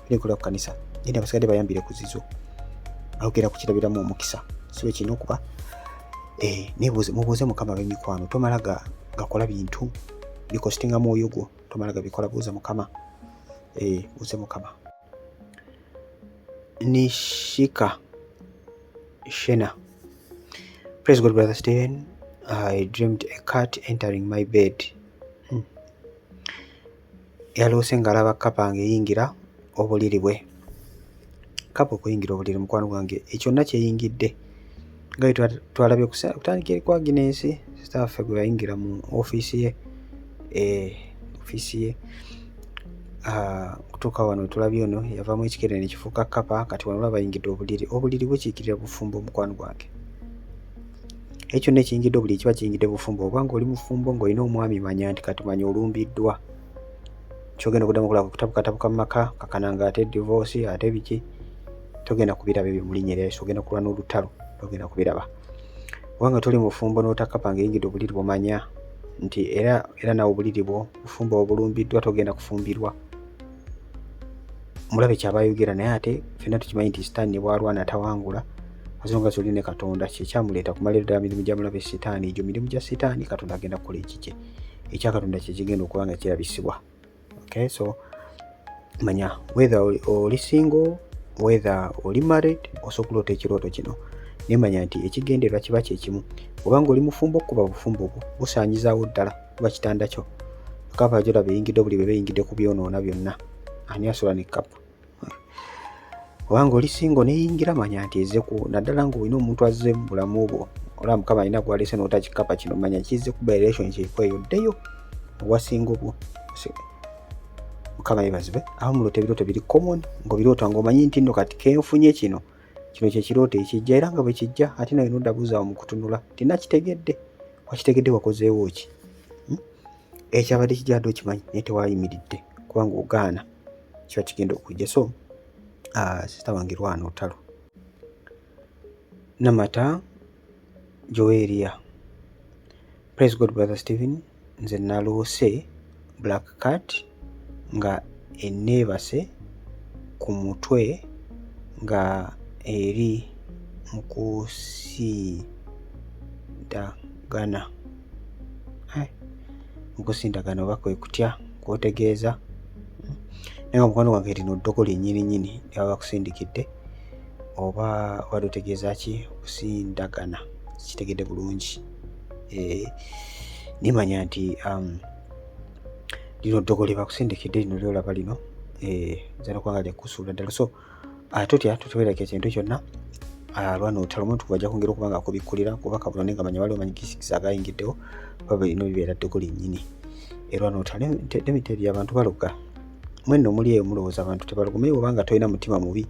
bikolebwa ku kanisa. Genda abasigadde bayambire ku zizo, ogenda kukirabiramu omukisa. Si bwe kirina okuba? Eh, mubuuze Mukama b'emikwano. Tomala gakola bintu bikositinga mwoyo gwo, tomala gabikola. Buuza Mukama, eh, buuze Mukama. Nishika Shena, praise God, brother Steven. I dreamed a cat entering my bed. Yaloose ng'alaba kapa ng'eyingira obuliri bwe. Kapa okuyingira obuliri, mukwano gwange, ekyonna kyeyingidde nga bwe twalabye kutandika eri kwa Agnes, sister waffe gwe yayingira mu ofiisi ye, eh, ofiisi ye. Okutuuka wano tulabye ono yavaamu ekikere ne kifuuka kapa. Kati wano olaba ayingidde obuliri. Obuliri bukiikirira bufumbo, mukwano gwange. Ekyo kyonna ekiyingidde obuliri kiba kiyingidde bufumbo. Oba ng'oli mufumbo ng'olina omwami, manya nti kati manya olumbiddwa. Kyogenda okuddamu okulaba kutabukatabuka mu maka kakana nga ate divorce ate biki, togenda kubiraba ebyo mu linnya erya Yesu. Ogenda kulwana olutalo, togenda kubiraba. Obanga toli mufumbo n'otakapa ng'eyingidde obuliri bwomanya nti era nawe obuliri bwo, bufumbo obulumbiddwa, togenda kufumbirwa. Mulabe kyaba ayogera, naye ate ffenna tukimanyi nti Sitaani ne bw'alwana tawangula, azonga zoli ne Katonda. Kyekyamuleeta kumalira ddala mirimu gya mulabe Sitaani. Egyo mirimu gya Sitaani. Katonda agenda kukola ekikye, ekya Katonda kyekigenda okuba nga kirabisibwa. Okay, so manya whether oli single, whether oli married, osobola okuloota ekirooto kino, naye manya nti ekigendererwa kiba kyekimu. Obanga oli mufumbo, okuba bufumbo bwo busaanyizaawo ddala kuba kitanda kyo. Kapa gyolaba eyingidde obuli bwe beyingidde ku byonoona byonna. Ani asula ne kapa? Obanga oli single neyingira, manya nti ezze ku naddala ng'olina omuntu azze mu bulamu bwo, olaba Mukama alina gwaleese n'otakikapa kino, manya kizze kuba relationship eyo, ddeyo obwa single bwo. Mukama yeebazibwe. Abamu muloota ebirooto biri common, ng'obiroota ng'omanyi nti nno kati kenfunye kino, kino kyekirooto ekijja, era nga bwe kijja ate nawe noddabuuzaawo mu kutunula tinakitegedde. Wakitegedde, wakozeewo ki? Ekyabadde kijja adde okimanyi, naye tewayimiridde kubanga ogaana kiba kigenda okujja. So sister wange, lwana olutalo. Namata Joeria, praise God, brother Stephen. Nze naloose black cat nga eneebase ku mutwe nga eri mu kusindagana, mu kusindagana oba kwe kutya kwotegeeza? Naye nga mukwano gwange, lino ddogo lyennyini nnyini lyaba bakusindikidde, oba obadde otegeeza ki kusindagana? Kitegedde bulungi. Eh, nimanya nti lino ddogo lye bakusindikidde lino lyolaba lino, nza nokuba nga lyakkusuula ddala. So totya, totewerako ekintu kyonna. Lwana olutalo. Omuntu bwajja kwongera okuba nga akubikkulira kuba kabuno, naye nga manya waliwo manyigisigisa agayingiddewo, oba bino bibeera ddogo lyennyini. Erwana olutalo. Lemiteri abantu baloga. Mwenno muli eyo mulowooza abantu tebaloga, naye obanga tolina mutima mubi,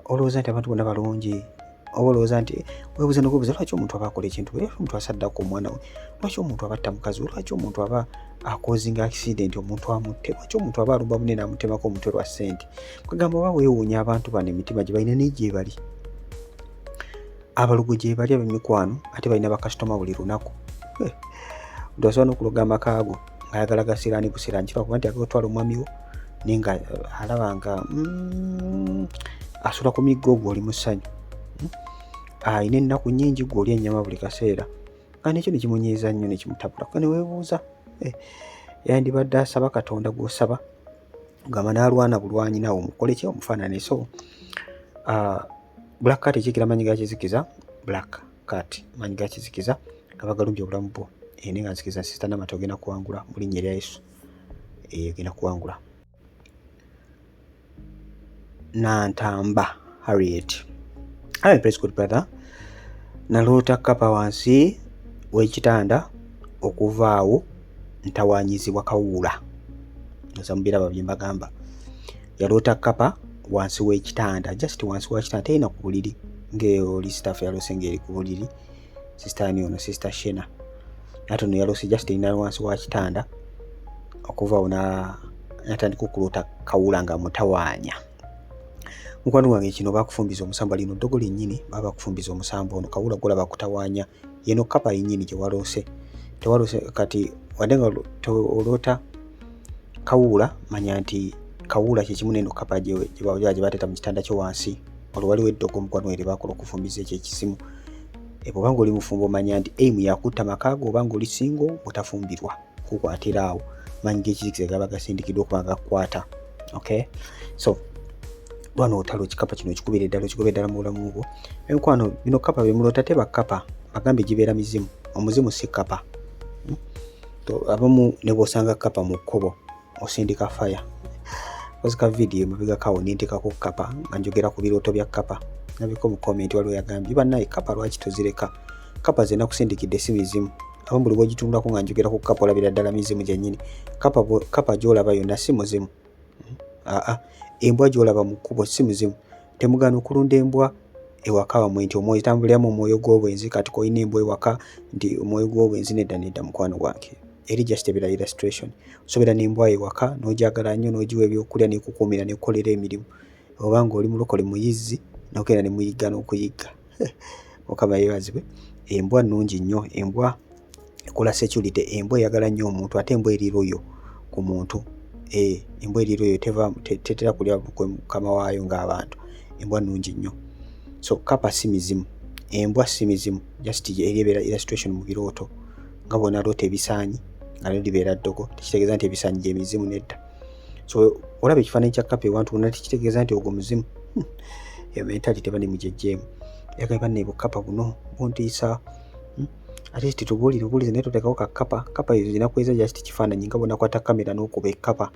olowooza nti abantu bonna balungi, oba olowooza nti weebuuza nokwebuuza lwaki omuntu aba akola ekintu, lwaki omuntu asaddako omwana we, lwaki omuntu aba atta mukazi we, lwaki omuntu aba acausinga accident omuntu amutte, lwaki omuntu aba alumba munene amutemako omutwe lwa ssente. Kwegamba oba weewuunya abantu bano emitima gye balina naye gye bali. Abalogo gye bali ab'emikwano ate balina bakasitoma buli lunaku. Omuntu asobola n'okuloga amaka go ng'ayagala gasiraani busiraani kiba kuba nti agala otwala omwami wo naye nga alaba nga asula ku miggo gwe oli mu ssanyu, Alina ennaku nnyingi gwe olya ennyama buli kaseera nga nekyo ne kimunyiiza nnyo ne kimutabula kuba ne weebuuza yandibadde asaba Katonda gw'osaba gamba n'alwana bulwanyi naawe omukole ki omufaanane. So black cat ekiikira amaanyi ga kizikiza. Black cat maanyi ga kizikiza gaba galumbye obulamu bwo. Naye nga nzikiriza Sister Namata ogenda kuwangula mu linnya erya Yesu. Ogenda kuwangula. Nantamba Harriet. Hi, praise God brother. Naloota kkapa wansi w'ekitanda, okuva awo ntawaanyizibwa kawuula. Oza mubiraba bye mbagamba. Yaloota kkapa wansi w'ekitanda, just wansi wa kitanda, terina ku buliri ng'oli staff yaloose ng'eri ku buliri. Sister ani ono? Sister Shena. Ate ono yaloose just erina wansi wa kitanda, okuva awo n'atandika okuloota kawuula nga mutawaanya. Mukwano gwange, kino bakufumbiza omusambwa, lino ddogo lyennyini baba bakufumbiza omusambwa. Ono kawuula gwolaba akutawaanya yeno kkapa yennyini gye waloose. Tewaloose kati wadde nga oloota kawuula, manya nti kawuula kyekimu neno kkapa gye bateeta mu kitanda kyo wansi. Olwo waliwo eddogo mukwano gwange lye bakola okufumbiza ekyo ekizimu. Bw'oba ng'oli mufumbo, omanya nti aim yakutta maka go, oba ng'oli single butafumbirwa kukwatira awo maanyi g'ekizikiza gaba gasindikiddwa okuba nga gakukwata. Okay, so lwana olutalo, ekikapa kino okikubira eddala, okigobera ddala mu bulamu bwo. Emikwano, bino kapa byemuloota teba kapa, bagambye gibeera mizimu. Omuzimu si kapa. Abamu ne bw'osanga kapa mu kkubo osindika fire. Kozi ka vidiyo emabegako awo nentekako kapa nga njogera ku birooto bya kapa, nabiko mu comment waliwo yagambye, "Bannaye, kapa lwaki tozireka?" Kapa ze nakusindikidde si mizimu. Abamu buli bw'ogitunulako nga njogera ku kapa olabira ddala mizimu gyennyini. Kapa, kapa gy'olaba yonna si muzimu. Aa, embwa gy'olaba mu kkubo si muzimu. Temugaana okulunda embwa ewaka wammwe nti omwoyo tambuliramu omwoyo gw'obwenzi, kati kolina embwa ewaka nti omwoyo gw'obwenzi. Nedda, nedda mukwano gwange, eri just ebeera illustration. Osobeera n'embwa ewaka n'ogyagala nnyo n'ogiwa ebyokulya n'ekukuumira n'ekukolera emirimu, oba ng'oli mulokole muyizzi n'ogenda ne muyigga n'okuyigga. Mukama yeebazibwe. Embwa nnungi nnyo, embwa ekola security, embwa eyagala nnyo omuntu, ate embwa eri loyal ku muntu. Embwa eri loyal, teva tetera kulya lukwe mukama waayo ng'abantu. Embwa nnungi nnyo. So kapa si mizimu, embwa si mizimu, just eri ebeera illustration mu birooto. Nga bw'onaaloota ebisaanyi nga nalyo libeera ddogo, tekitegeeza nti ebisaanyi gye mizimu, nedda. So olaba ekifaananyi kya kapa ewantu wonna tekitegeeza nti ogwo muzimu. Eyo mentality teba ne mugyeggyeemu. Yagambye, "Banne, bukapa buno buntiisa." Ate titubuulire obuulizi, naye toteekako kakapa. Kapa ezo zinakweza just kifaananyi nga bw'onakwata kamera n'okuba ekkapa,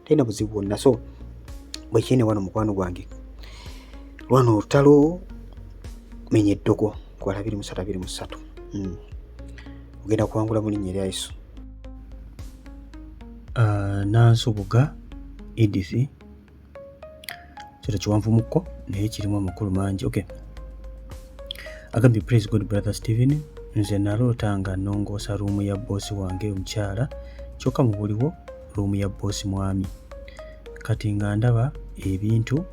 terina buzibu bwonna. So bwekiri wano mukwano gwange, lwana olutalo, menya eddogo kubala 23 23. Ogenda kuwangula mu linnya erya Yesu. Nansubuga Edith, kiro kiwanvumukko naye kirimu amakulu mangi. Okay, agambye, "Praise God brother Stephen, nze naloota nga nnongoosa room ya boss wange omukyala, kyokka mu buliwo room ya boss mwami. Kati nga ndaba ebintu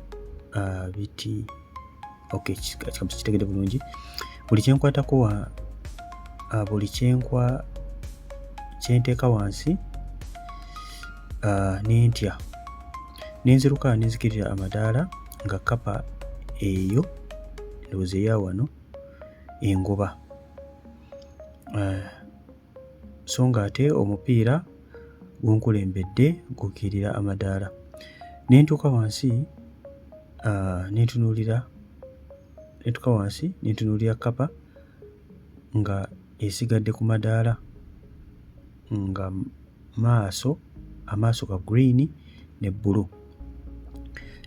biti." Okay, kitegedde bulungi. "Buli kyenkwatako wa buli kyenkwa kyenteeka wansi, nentya nenziruka nenzikirira amadaala nga kapa eyo, ndowooza eya wano, engoba, so ng'ate omupiira gunkulembedde gukkirira amadaala. Nentuuka wansi, nentunuulira, nentuuka wansi nentunuulira kapa nga esigadde ku madaala, nga maaso amaaso ga green ne bbulu.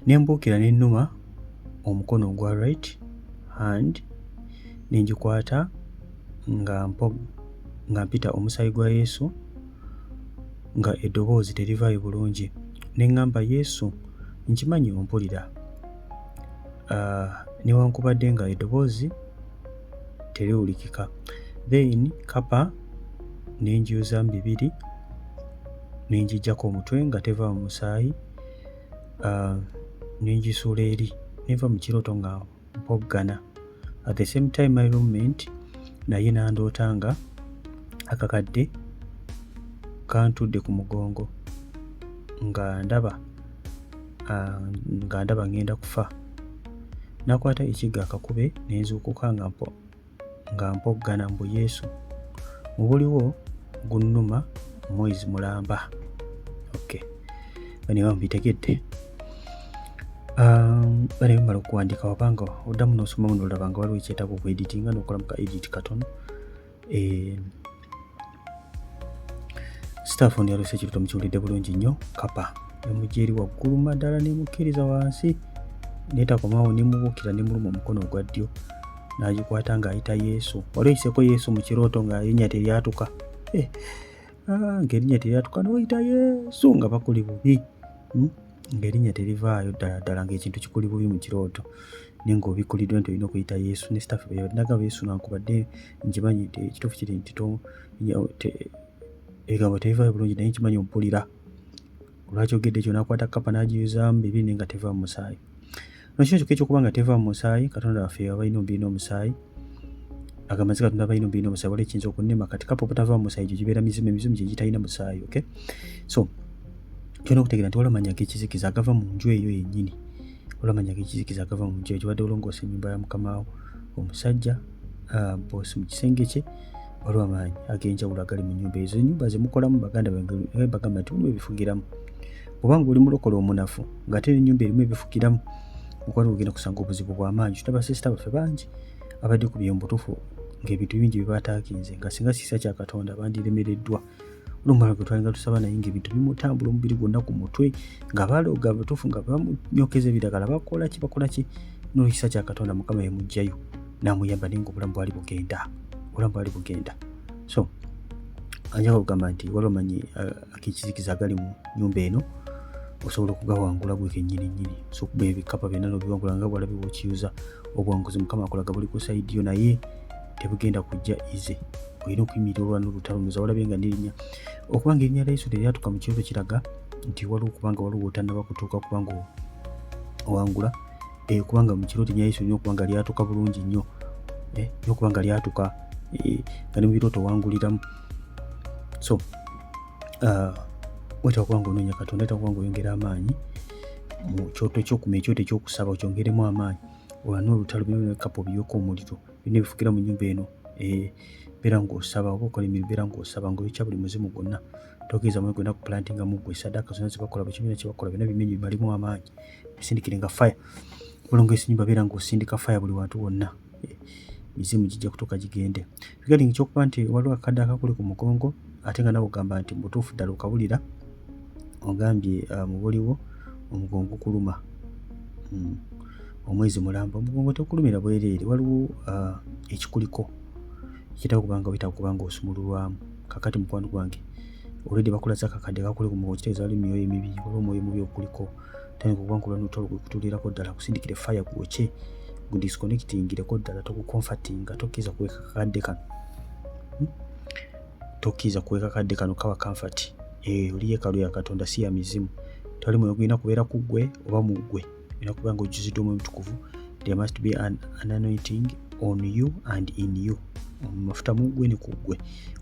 Nembuukira nennuma omukono ogwa right hand nengikwata nga nga mpita omusaayi gwa Yesu, nga eddoboozi terivaayo bulungi, ne ŋŋamba, 'Yesu, nkimanyi ompulira,' newankubadde nga eddoboozi teriwulikika. Then kapa ne ngiyuza mu bibiri ne ngiggyako omutwe nga teva mu musaayi, ne ngisuula eri. Nenva mu kirooto nga mpoggana. At the same time my roommate naye nandoota nga akakadde kantudde ku mugongo nga ndaba nga ndaba ngenda kufa. Nakwata ekiggo akakube ne nzuukuka nga mpoggana mbu Yesu. Mu buliwo gunnuma omwezi mulamba. Okay. Bano mbitegedde. Bano bamala okuwandiika, wabanga oddamu n'osomamu n'olaba nga waliwo ekyetaaga okweditinga, n'okolamu ka edit katono. Staff ono yalose ekirooto, mukiwulidde bulungi nnyo. Kapa yamujja eri waggulu maddala nemukkiriza wansi, netakomawo nemubuukira nemuluma omukono ogwa ddyo n'agikwata ng'ayita Yesu. Wali oyiseko Yesu mu kirooto nga erinnya teryatuka? Eh, ng'erinnya teryatuka n'oyita Yesu nga bakuli bubi, Ng'erinnya terivaayo ddala ddala, ng'ekintu kikuli bubi mu kirooto naye ng'obikkuliddwa nti olina okuyita Yesu. Ne staff nagamba Yesu, nankubadde nkimanyi nti ekituufu kiri nti ebigambo tebivaayo bulungi, naye nkimanyi ompulira. Olwaki ogedde ekyo n'akwata kapa n'agiyuzaamu bibiri naye nga teva mu musaayi. Nokyo kyokka ekyokuba nga teva mu musaayi, Katonda waffe aba alina omubiri n'omusaayi. Agamba nti Katonda aba alina omubiri n'omusaayi, waliwo ekiyinza okunnema. Kati kapa obutava mu musaayi gyo gibeera mizimu, emizimu gye gitalina musaayi. Okay, so tulina okutegeera nti waliwo amannya ag'ekizikiza agava mu nju eyo yennyini. Waliwo amannya ag'ekizikiza agava mu nju eyo gy'obadde olongoosa ennyumba ya mukamaawo omusajja, boosi, mu kisenge kye waliwo amaanyi ag'enjawulo agali mu nnyumba ezo. Ennyumba ze mukolamu, baganda bange, bagamba nti mulimu ebifugiramu. Bw'oba ng'oli mulokole omunafu ng'ate n'ennyumba erimu ebifugiramu, mukwano, ogenda kusanga obuzibu bw'amaanyi. Tulaba sister baffe bangi abadde ku bye butuufu ng'ebintu bingi bibataakinze, nga singa kisa kya Katonda bandiremereddwa. Olwomuwala gwe twalinga tusaba naye ng'ebintu bimutambula omubiri gwonna ku mutwe, nga baloga butuufu, nga bamunyokeza ebiragala, bakola ki, bakola ki, n'olwekisa kya Katonda Mukama yamuggyayo n'amuyamba, naye ng'obulamu bwali bugenda, obulamu bwali bugenda. So anjagala okugamba nti waliwo amanyi ag'ekizikiza agali mu nnyumba eno, osobola okugawangula gwe kennyini nnyini. So okuba ebikapa byonna n'obiwangula nga bw'alabye bw'okiyuza, obuwanguzi Mukama akulaga buli ku side yo, naye tebugenda kujja easy. Olina okuyimirira olwana olutalo. Noza walabye nga n'erinnya, okubanga erinnya lya Yesu teryatuka mu kirooto, kiraga nti waliwo okubanga waliwo otannaba kutuuka kubanga owangula. Kubanga mu kirooto erinnya lya Yesu lirina okuba nga lyatuka bulungi nnyo, lirina okuba nga lyatuka, nga ne mu birooto owanguliramu. So wetaaga okuba nga onoonya Katonda, wetaaga okuba nga oyongera amaanyi mu kyoto kyokuma, ekyoto ekyokusaba okyongeremu amaanyi, olwane olutalo. Bino ebikapu obiyooke omuliro, byonna ebifukira mu nnyumba eno. Beera ng'osaba oba okola emirimu, beera ng'osaba ng'oyokya buli muzimu gwonna. Tokkiriza mwoyo gwonna kuplantinga mu ggwe. Saddaaka zonna zebakola, buli kimu kyebakola, byonna bimenye, bimalimu amaanyi, bisindikire nga fire. Olongoosa ennyumba, beera ng'osindika fire buli wantu wonna, mizimu gijja kutuuka gigende. Regarding ekyokuba nti waliwo akakadde akakuli ku mugongo, ate nga nawe ogamba nti mu butuufu ddala okawulira, ogambye mu buliwo omugongo gukuluma, omwezi mulamba. Omugongo tegukulumira bwereere, waliwo ekikuliko ekitaka kubanga wetaaga kuba nga osumululwamu. Kakati mukwano gwange, already bakulaza akakadde kakuli ku mugongo, kitegeeza waliwo emyoyo emibi, waliwo omwoyo omubi ogukuliko. Tandika okuba nga olwana olutalo gwekutulirako ddala, kusindikire fire, gwokye, gudisconnectingireko ddala, togucomfortinga. Tokkiriza kuweka kakadde kano, Tokkiriza kuweka kakadde kano kawa comfort. Oli yeekaalu ya Katonda, si ya mizimu. Tewali mwoyo gulina kubeera ku ggwe oba mu ggwe, olina kuba nga ojjuziddwa Omwoyo Omutukuvu. There must be an anointing on you and in you, amafuta mu ggwe ne ku ggwe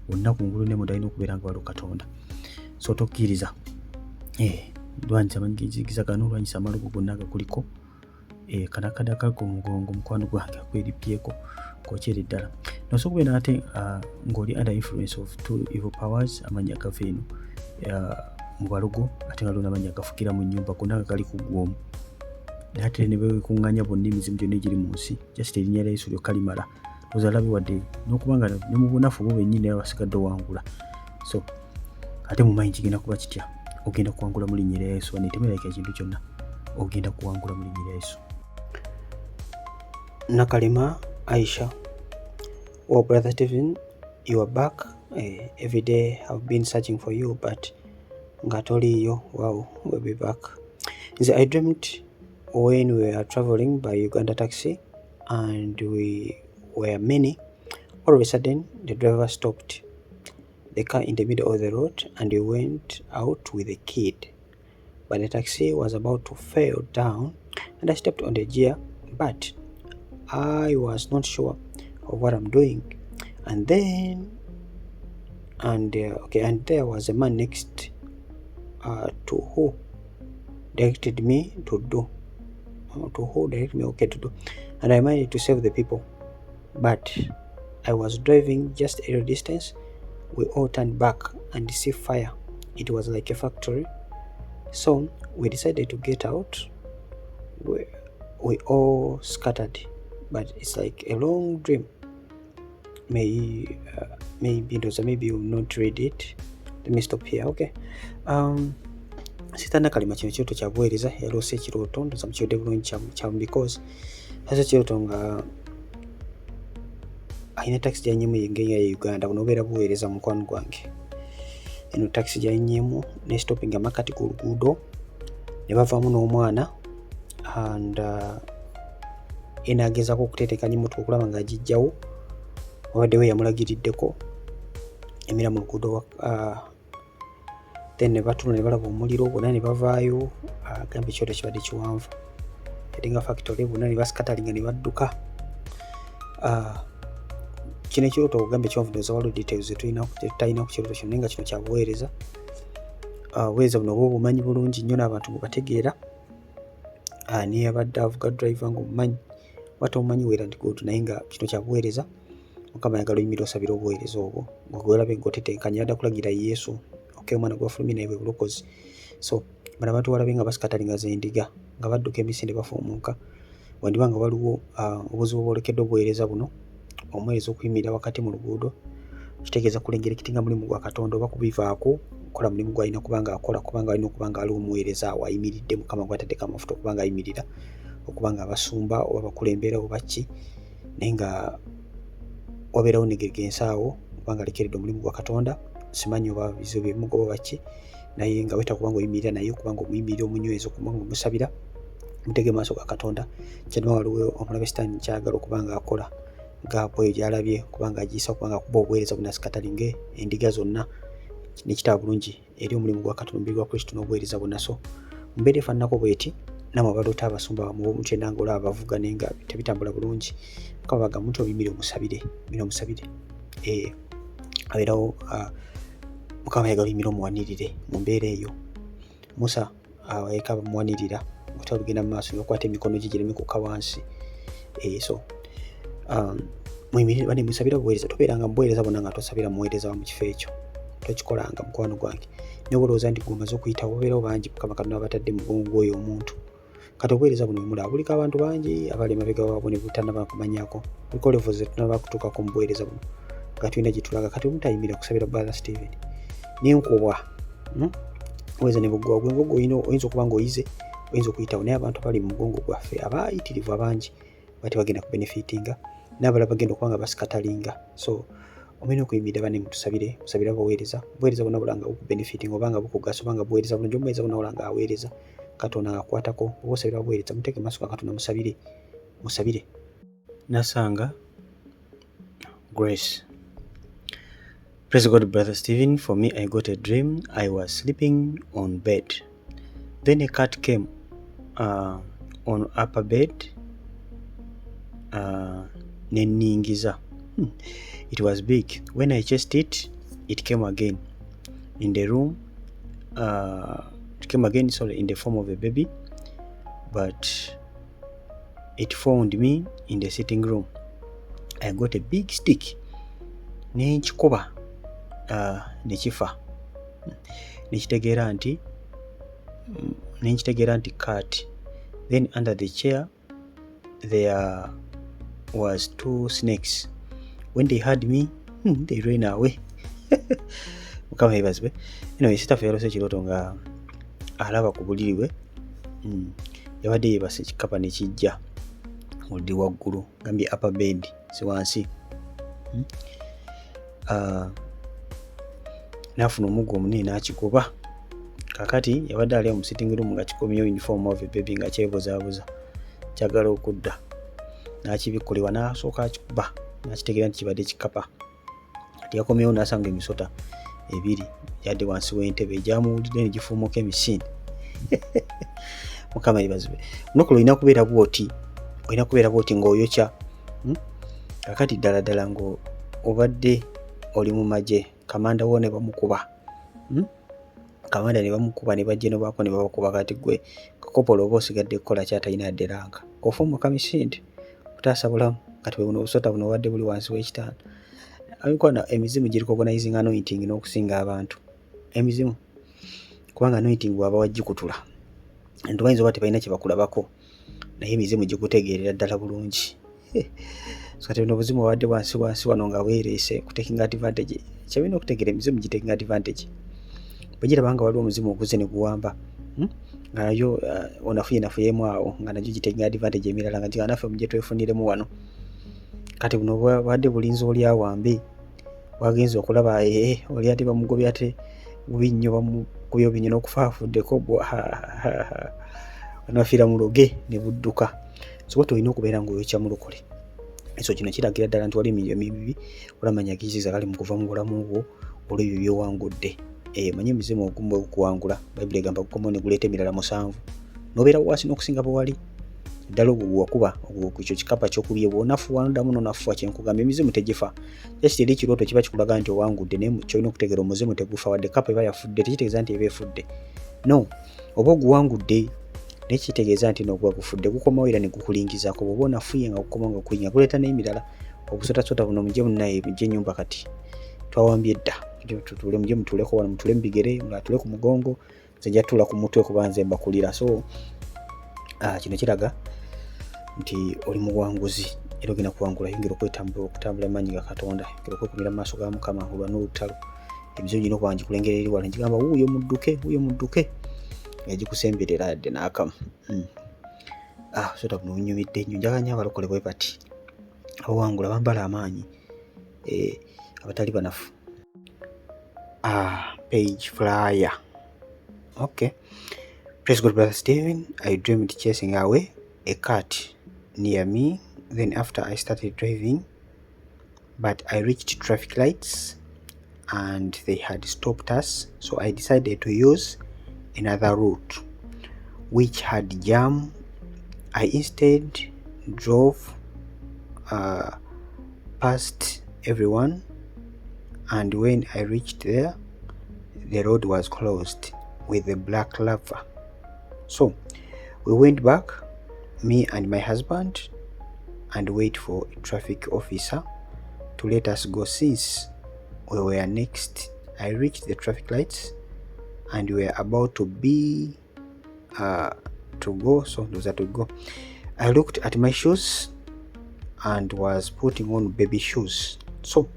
wonna, kungulu ne munda alina okubeera nga waliwo Katonda. So tokkiriza, lwanyisa amanyigiza gano, lwanyisa amalogo gonna agakuliko. Kana akadde akali ku mugongo, mukwano gwange, akweripyeko kokyere ddala. Nosobola okubeera ate ng'oli under influence of two evil powers, amannya agava eno mu balogo, ate nga waliwo n'amannya agafukira mu nnyumba, gonna nga gali ku ggwe omu. Naye ate ne beekuŋŋaanya bonna, emizimu gyonna egiri mu nsi, just erinnya lya Yesu lyokka limala. Ozalabe wadde n'okuba nga ne mu bunafu bwo bennyini naye wasigadde owangula. So ate mumanyi kigenda kuba kitya? Ogenda kuwangula mu linnya lya Yesu. Wane temerabika ekintu kyonna, ogenda kuwangula mu linnya lya Yesu. Nakalema Aisha. Oh, brother Stephen, you are back. Every day I've been searching for you, but nga toliiyo. Wow, we'll be back. Nze I dreamt when we were traveling by Uganda taxi and we were many. All of a sudden, the driver stopped the car in the middle of the road and we went out with a kid. But the taxi was about to fall down and I stepped on the gear, but I was not sure of what I'm doing. And then, and okay, and there was a man next to who directed me to do, to who directed me, okay, to do. And I managed to save the people. But I was driving just a little distance. We all turned back and see fire. It was like a factory. So we decided to get out. We all scattered, but it's like a long dream. Maybe maybe you will not read it. Let me stop here. Okay. Sister Nakalima, kino kirooto kya buweereza. Yaloose ekirooto, ndoza mukiyodde bulungi kyamu, because ase ekirooto nga alina takisi gyanyemu yengeya ye Uganda. Buno obeera buweereza, mukwano gwange. Eno takisi gyanyemu ne stopping amakati ku luguudo ne bavaamu n'omwana and enagezaako okutetekanya emmotoka okulaba ng'agijjawo. Wabaddewo eyamulagiriddeko emira mu luguudo, then ne batula ne balaba omuliro, bonna ne bavaayo. Agamba ekyoto kibadde kiwanvu ate nga factory, bonna ne bascatteringa ne badduka. Kino ekirooto ogamba ekiwanvu, ndowooza waliwo details zetutalina ku kirooto kino, naye nga kino kya buweereza. Obuweereza buno oba obumanyi bulungi nnyo n'abantu bwe bategeera, neyabadde avuga driver ng'omumanyi oba tomumanyi, well and good, naye nga kino kya buweereza. Mukama ayagala oyimirire osabire obuweereza obwo ng'olabe ng'otetenkanya. Yadda kulagira Yesu, okay, omwana gwafulumye naye bwe bulokozi. So bano abantu walabe nga bascatteringa z'endiga nga badduka emisinde bafuumuuka. Wandiba nga waliwo obuzibu obwolekedde obuweereza buno, omuweereza okuyimirira wakati mu luguudo kitegeeza kulengera ekitinga mulimu gwa Katonda oba kubivaako kukola mulimu gwalina kuba nga akola, kubanga alina okuba nga aliwo omuweereza awo ayimiridde, Mukama gwataddeko amafuta okuba nga ayimirira okuba nga abasumba oba bakulembera oba ki, naye nga wabeerawo negligence awo kubanga alekeredde omulimu gwa Katonda. Simanyi oba bizibu bimugoba oba ki, naye nga wetaaga kuba nga oyimirira naye, kubanga omuyimirira omunyweza, okuba nga omusabira, mutege maaso ga Katonda. Kyandiba waliwo omulabe Sitaani kyayagala okuba nga akola gap eyo gyalabye kubanga agiyisa okuba nga akuba obuweereza bunascatteringe endiga zonna nekitaba bulungi eri omulimu gwa Katonda, omubiri gwa Kristo n'obuweereza bwonna. So mu mbeera efaananako bweti, namwe abaloota abasumba bamuwa omuntu yenna nga olaba bavuga naye nga tebitambula bulungi, Mukama bagamba muntu oyimirire omusabire, yimirira omusabire. Abeerawo Mukama ayagala oyimirire omuwanirire mu mbeera eyo. Musa eka bamuwanirira olutalo lugenda mu maaso ne bakwata emikono gye gireme kukka wansi. So muyimirire bane musabira obuweereza. Tobeeranga mu buweereza bwonna nga tosabira muweereza wa mu kifo ekyo, tokikolanga, mukwano gwange. Naye olowooza nti gwe omaze okuyitawo, obeerawo bangi Mukama Katonda abatadde mu mugongo gw'oyo omuntu. Kati obuweereza buno bwemulaba buliko abantu bangi abali emabega waabwo ne butanaba kumanyako, buliko levels zetunaba kutuukako mu buweereza buno nga tulina gye tulaga. Kati omuntu ayimirira kusabira Brother Steven nenkubwa, Obuweereza ne buggwa gwe nga oyinza okuba ng'oyize, oyinza okuyitawo, naye abantu abali mu mugongo gwaffe abayitirivu abangi bati bagenda kubenefitinga n'abalala bagenda okuba nga bascatteringa. So omulina okuyimirira bane mutusabire, musabire abaweereza. Obuweereza bwonna bulanga bukubenefitinga oba nga bukugasa oba nga buweereza bulungi, omuweereza bwonna bulanga aweereza Katonda ng'akukwatako. Oba osabira abaweereza, muteeke mu maaso ga Katonda, musabire, musabire. Nasanga Grace. Praise God, Brother Stephen. For me, I got a dream. I was sleeping on bed. Then a cat came on upper bed. Neningiza. It was big. When I chased it, it came again in the room. It came again, sorry, in the form of a baby, but it found me in the sitting room. I got a big stick nenkikuba ne kifa, nekitegeera nti nenkitegeera nti cat. Then under the chair there was two snakes. When they had me, they ran away. Mukama yebazibwe. Anyway, sitafe yalose ekirooto nga alaba ku buliri bwe, yabadde yeebase, ekikapa ne kijja oluddi waggulu, gambye upper bed, si wansi. N'afuna omuggo omunene n'akikuba. Kakati yabadde ali mu sitting room nga kikomyewo in form of a baby nga kyebuzaabuza kyagala okudda, n'akibikkulirwa n'asooka akikuba n'akitegeera nti kibadde kikapa. Kati yakomyewo n'asanga emisota ebiri gyadde wansi w'entebe egyamuwulidde ne gifuumuka emisinde. Mukama yebazibwe. Olunaku lwolina kubeera bwoti. Olina kubeera bwoti ng'oyokya, Kakati ddala ddala ng'obadde oli mu magye, kamanda wo ne bamukuba, Kamanda ne bamukuba ne bajja baako ne babakuba. Kati gwe kakopola oba osigadde kukola ki atalina yadde rank? Ofummuka misinde kutaasa bulamu. Kati bwe buno obusota buno obadde buli wansi w'ekitanda. Abikola emizimu giri organizing anointing n'okusinga abantu. Emizimu, kubanga anointing bw'aba wagikutula, nti bayinza oba tebalina kye bakulabako, naye emizimu gikutegeerera ddala bulungi. So kati buno obuzimu obadde wansi wansi wano nga bwereese kutaking advantage. Kyebulina okutegeera, emizimu gitaking advantage. Bwe giraba nga waliwo omuzimu oguze ne guwamba, Nga nayo onafuye nafuyemu awo, nga nagyo gitaking advantage emirala, nga gigamba naffe mujje twefuniremu wano. Kati buno bwadde bulinze oli awambe, bwagenze okulaba oli ate bamugobye, ate bubi nnyo, bamukubye bubi nnyo n'okufa afuddeko, nafiira mu loge ne budduka. So bw'otyo olina okubeera ng'oyokya mulokole. So kino kiragira ddala nti wali emirimu emibi, olamanya gekiza gali mu kuva mu bulamu bwo olw'ebyo by'owangudde. Manyi emizimu ogumu bwe gukuwangula, Bayibuli egamba gukomawo ne guleeta emirala 7, n'obeera wansi n'okusinga bwe wali. Ddala ogwo gwe wakuba, ogwo ekyo kikapa ky'okubye, bw'onafuwa n'oddamu n'onafuwa. Kye nkugambye, emizimu tegifa. Just eri ekirooto kiba kikulaga nti owangudde, naye ky'olina okutegeera, omuzimu tegufa. Wadde kapa eba yafudde, tekitegeeza nti eba efudde. No, oba oguwangudde, naye kitegeeza nti n'oguba gufudde, gukomawo era ne gukulingizaako. Bw'oba onafuye nga gukomawo nga gukulinga, guleeta n'emirala. Obusotasota buno mujje munnaye, mujje ennyumba kati twawambye dda. Tutuule, mujje mutuuleko wano, mutuule mu bigere, mulala atuule ku mugongo, nze nja tuula ku mutwe kuba nze mbakulira. So kino kiraga nti oli muwanguzi era ogenda kuwangula. Yongera okwetambula, okutambula mu maanyi ga Katonda, yongera okwekumira mu maaso ga Mukama olwana olutalo. Emizimu girina okuba nga gikulengera eri wala, ngigamba wuuyo mudduke, wuuyo mudduke, nga gikusemberera yadde n'akamu. Sota buno bunyumidde nnyo. Njagala nnyo abalokole bwe bati, abawangula, bambala amaanyi, abatali banafu. Page flyer. Okay. Praise God, Brother Stephen. I dreamed chasing away a cat near me. Then after I started driving, but I reached traffic lights and they had stopped us. So I decided to use another route, which had jam. I instead drove past everyone, and when I reached there, the road was closed with a black lava. So we went back, me and my husband, and wait for a traffic officer to let us go since we were next. I reached the traffic lights and we were about to be to go. So those are to go. I looked at my shoes and was putting on baby shoes. So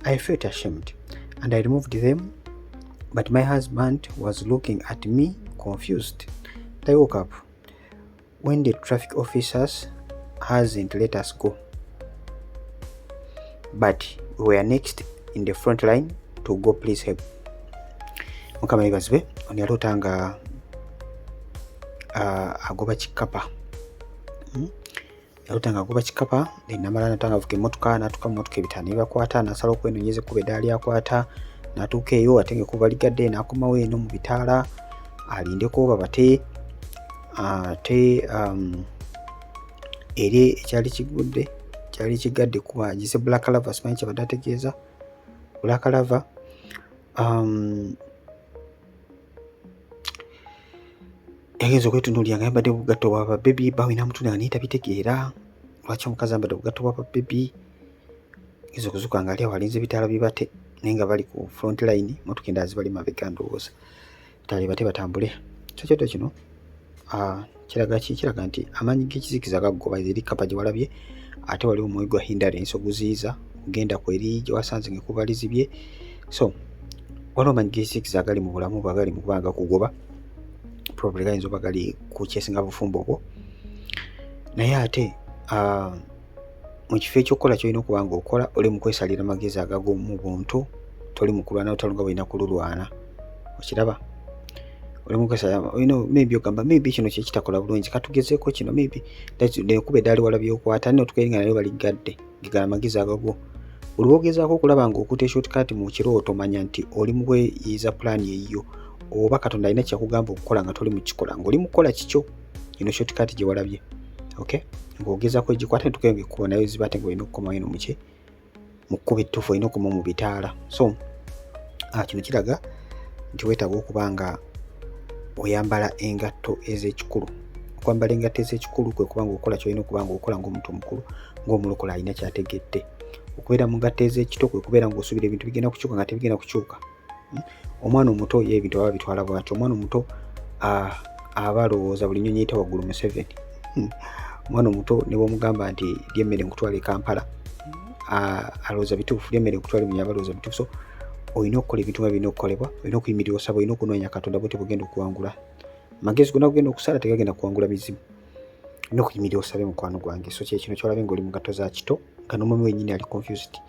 I felt ashamed and I removed them, but my husband was looking at me confused. I woke up when the traffic officers hasn't let us go, but we were next in the front line to go. Please help. Mukama yeebazibwe. Ono yaloota nga agoba kikapa, Yaloota nga agoba kikapa, then namala nata nga avuga emmotoka, n'atuuka mu mmotoka ebitaano ebibakwata, n'asala okwenoonyeza ekkubo eddala lyakwata, n'atuuka eyo ate ng'ekkubo ligadde, n'akomawo eno mu bitaala alindeko babate. Ate eri ekyali kigudde, kyali kigadde kuba gise black lava, simanyi kyabadde ategeeza black lava. Yagenza okwetunuulira nga ayambadde obugatto bwa babebi, bawe n'amutunuulira naye tabitegeera lwaki omukazi ayambadde obugatto bwa babebi. Genza okuzuukuka nga ali awo alinze bitaala bibate, naye nga bali ku front line, mmotoka endala zibali mabega, ndowooza bitaala bibate batambule. So ekyoto kino kiraga ki? Kiraga nti amaanyi g'ekizikiza gakugoba eri kkapa gye walabye, ate waliwo omwoyo gwa hindrance oguziyiza ogenda ku eri gye wasanze ng'ekkubo balizibye. So waliwo amaanyi g'ekizikiza agali mu bulamu bwo, agali mu kuba nga gakugoba, probably gayinza oba gali ku kyesinga bufumbo bwo, naye ate mu kifo ekyokukola ky'olina okuba ng'okola, oli mu kwesalira magezi agago mu buntu, toli mu kulwana lutalo nga bw'olina kululwana. Okiraba, oli mu kwesalira, olina maybe ogamba maybe kino kye kitakola bulungi, katugezeeko kino, maybe ekkubo eddala walabye okwata n'otuuka eri nga nalyo baliggadde. Gegalo amagezi agago. Buli lw'ogezaako okulaba ng'okutte shortcut mu kirooto, manya nti oli mu kweyiiza pulaani eyiyo, oba Katonda alina kyakugamba okukola nga toli mu kukikola, ng'oli mu kukola kikyo. Eno shortcut gye walabye, Okay, ng'ogezaako egikwata netukayo ngaekkubo naye ziba ate ngaolina okukomawo eno muki mu kkubo ettuufu, olina okukoma mu bitaala. So kino kiraga nti weetaaga okuba nga oyambala engatto ez'ekikulu. Okwambala engatto ez'ekikulu kwe kuba ng'okola ky'olina okuba ng'okola ng'omuntu omukulu, ng'omulokola alina kyategedde. Okubeera mu ngatto ez'ekito kwe kubeera ng'osuubira ebintu bigenda kukyuka nga tebigenda kukyuka. Omwana omuto ye ebintu aba bitwala bw'atyo. Omwana omuto aba alowooza buli nnyonyi eyita waggulu Museveni. Omwana omuto ne bw'omugamba nti lya emmere nkutwala e Kampala, alowooza bituufu. Lya emmere nkutwala e Munyaba, alowooza bituufu. So olina okukola ebintu nga birina okukolebwa, olina okuyimirira osaba, olina okunoonya Katonda, bwotyo bwogenda okuwangula. Amagezi gonna gogenda okusala tegagenda kuwangula mizimu. Olina okuyimirira osabe, mukwano gwange. So kyekino kyolabe ng'oli mu ngatto za kito nga n'omwami wennyini ali confused.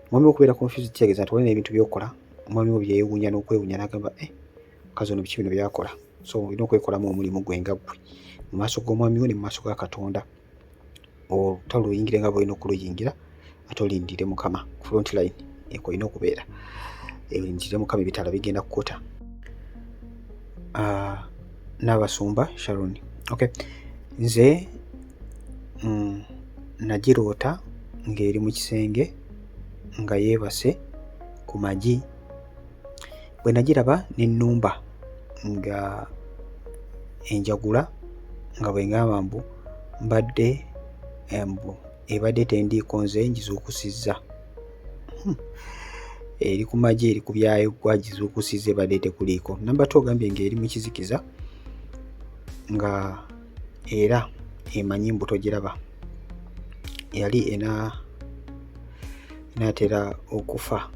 Omwami wo okubeera confused kitegeeza nti walina ebintu by'okola omwami wo byeyewuunya n'okwewuunya n'agamba, "Eh, mukazi ono biki bino byakola?" So olina okwekolamu omulimu gwe nga ggwe mu maaso g'omwami wo ne mu maaso ga Katonda. Olutalo luyingire nga bw'olina okuluyingira, ate olindire Mukama ku front line eko olina okubeera, olindire Mukama, ebitaala bigenda kukuta. N'abasumba Sharon, okay, nze nagiroota ng'eri mu kisenge nga yeebase ku magi. Bwe nagiraba n'ennumba nga enjagula nga bwe ngamba mbu mbadde mbu ebadde tendiiko, nze ngizuukusizza. Eri ku magi, eri ku byayo, gwagizuukusizza, ebadde tekuliiko. Number 2, ogambye ng'eri mu kizikiza nga era emanyi mbu togiraba, yali ena enaatera okufa.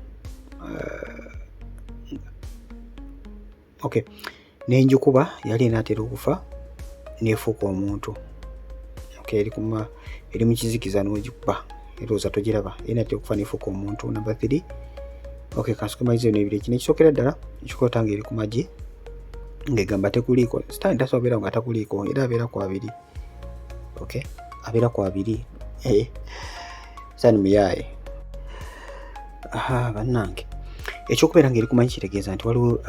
Okay, n'enjukuba yali enaatera okufa n'efuuka omuntu. Okay, eri kuma eri mu kizikiza n'ogikuba erowooza togiraba, enaatera okufa n'efuuka omuntu. Number 3, okay, kansooke malize bino ebiri. Kino ekisookera ddala ekikoota ng'eri ku magi ng'egamba tekuliiko, sitaani tasobola beerawo nga takuliiko, era abeera ku abiri. Okay, abeera ku abiri. Eh, sitaani muyaaye. Aha, bannange, ekyokubeera ng'eri ku magi kitegeeza nti waliwo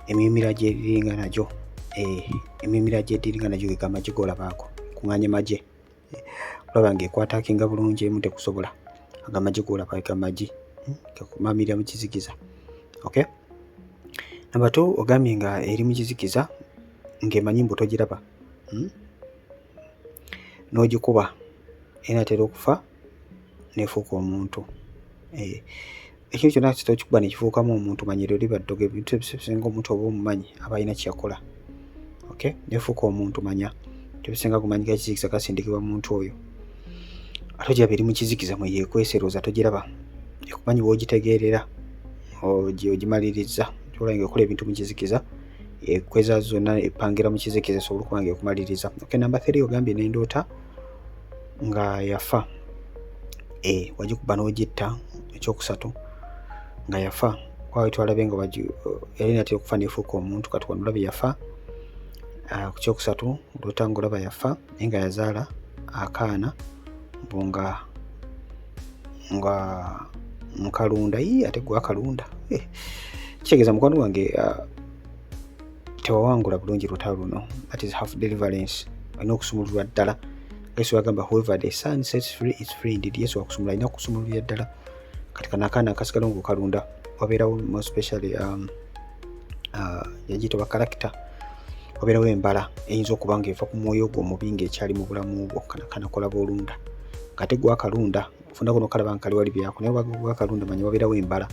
emimira gyeriringa nagyo. Eh, emimira gyediringa nagyo ge gamagi g'olabaako kuŋŋaanya magye. Olaba ng'ekwatakinga bulungi, emu tekusobola. Agamagi g'olaba gamagi gakumamirira mu kizikiza. Okay, number 2, ogambye nga eri mu kizikiza ng'emanyi mbu togiraba, N'ogikuba enaatera okufa n'efuuka omuntu. Eh, ekintu kyonna kasita okikuba ne kifuukamu omuntu, manya eryo liba ddogo. Ebintu ebisinga omuntu oba omumanyi aba alina kyeyakola. Okay, nefuuka omuntu, manya ebisinga gumanyi ga kizikiza gasindikibwa muntu oyo. Ate ogiraba eri mu kizikiza mwe yeekwese, erowooza togiraba, ekumanyi w'ogitegeerera ogimaliriza. Olaba ng'ekola ebintu mu kizikiza, ekweza zonna, epangira mu kizikiza esobole okuba nga ekumaliriza. Okay, number 3, ogambye n'endoota nga yafa. E, wagikuba n'ogitta. Ekyokusatu nga yafa, kwawe twalabye nga yali natera okufa nefuuka omuntu, kati wano olabye yafa. Ku kyokusatu oloota nga olaba yafa naye nga yazaala akaana mbu nga nkalunda. Ii, ate gwe akalunda. Eh, kitegeeza mukwano gwange tewawangula bulungi lutalo luno. That is half deliverance. Olina okusumululwa ddala. Yesu yagamba, "Whoever the Son sets free is free indeed." Yesu akusumula, alina okusumululira ddala. Kati kano akaana akasigala ng'okalunda, wabeerawo more especially yagiyita oba character, wabeerawo embala eyinza okuba ng'eva ku mwoyo ogwo omubi ng'ekyali mu bulamu bwo. Kana akaana kolaba olunda ng'ate gwakalunda ofundako nokalaba nga kali wali byako, naye gwakalunda, manya wabeerawo embala.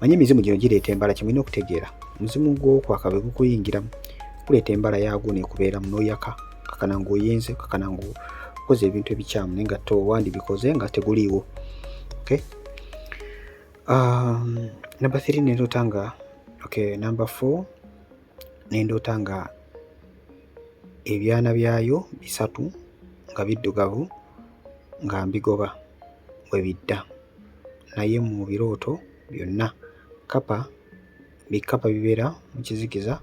Manye emizimu gino gireeta embala. Kyemulina okutegeera, omuzimu gw'okwaka bwe gukuyingiramu guleeta embala yaagwo nekubeeramu n'oyaka kakana ng'oyenze, kakana ng'okoze ebintu ebikyamu naye nga towandibikoze nga teguliiwo. Okay, number 3, nendoota nga, okay, number 4, nendoota nga ebyana byayo bisatu nga biddugavu nga mbigoba bwe bidda, naye mu birooto byonna kapa bikapa bibeera mu kizikiza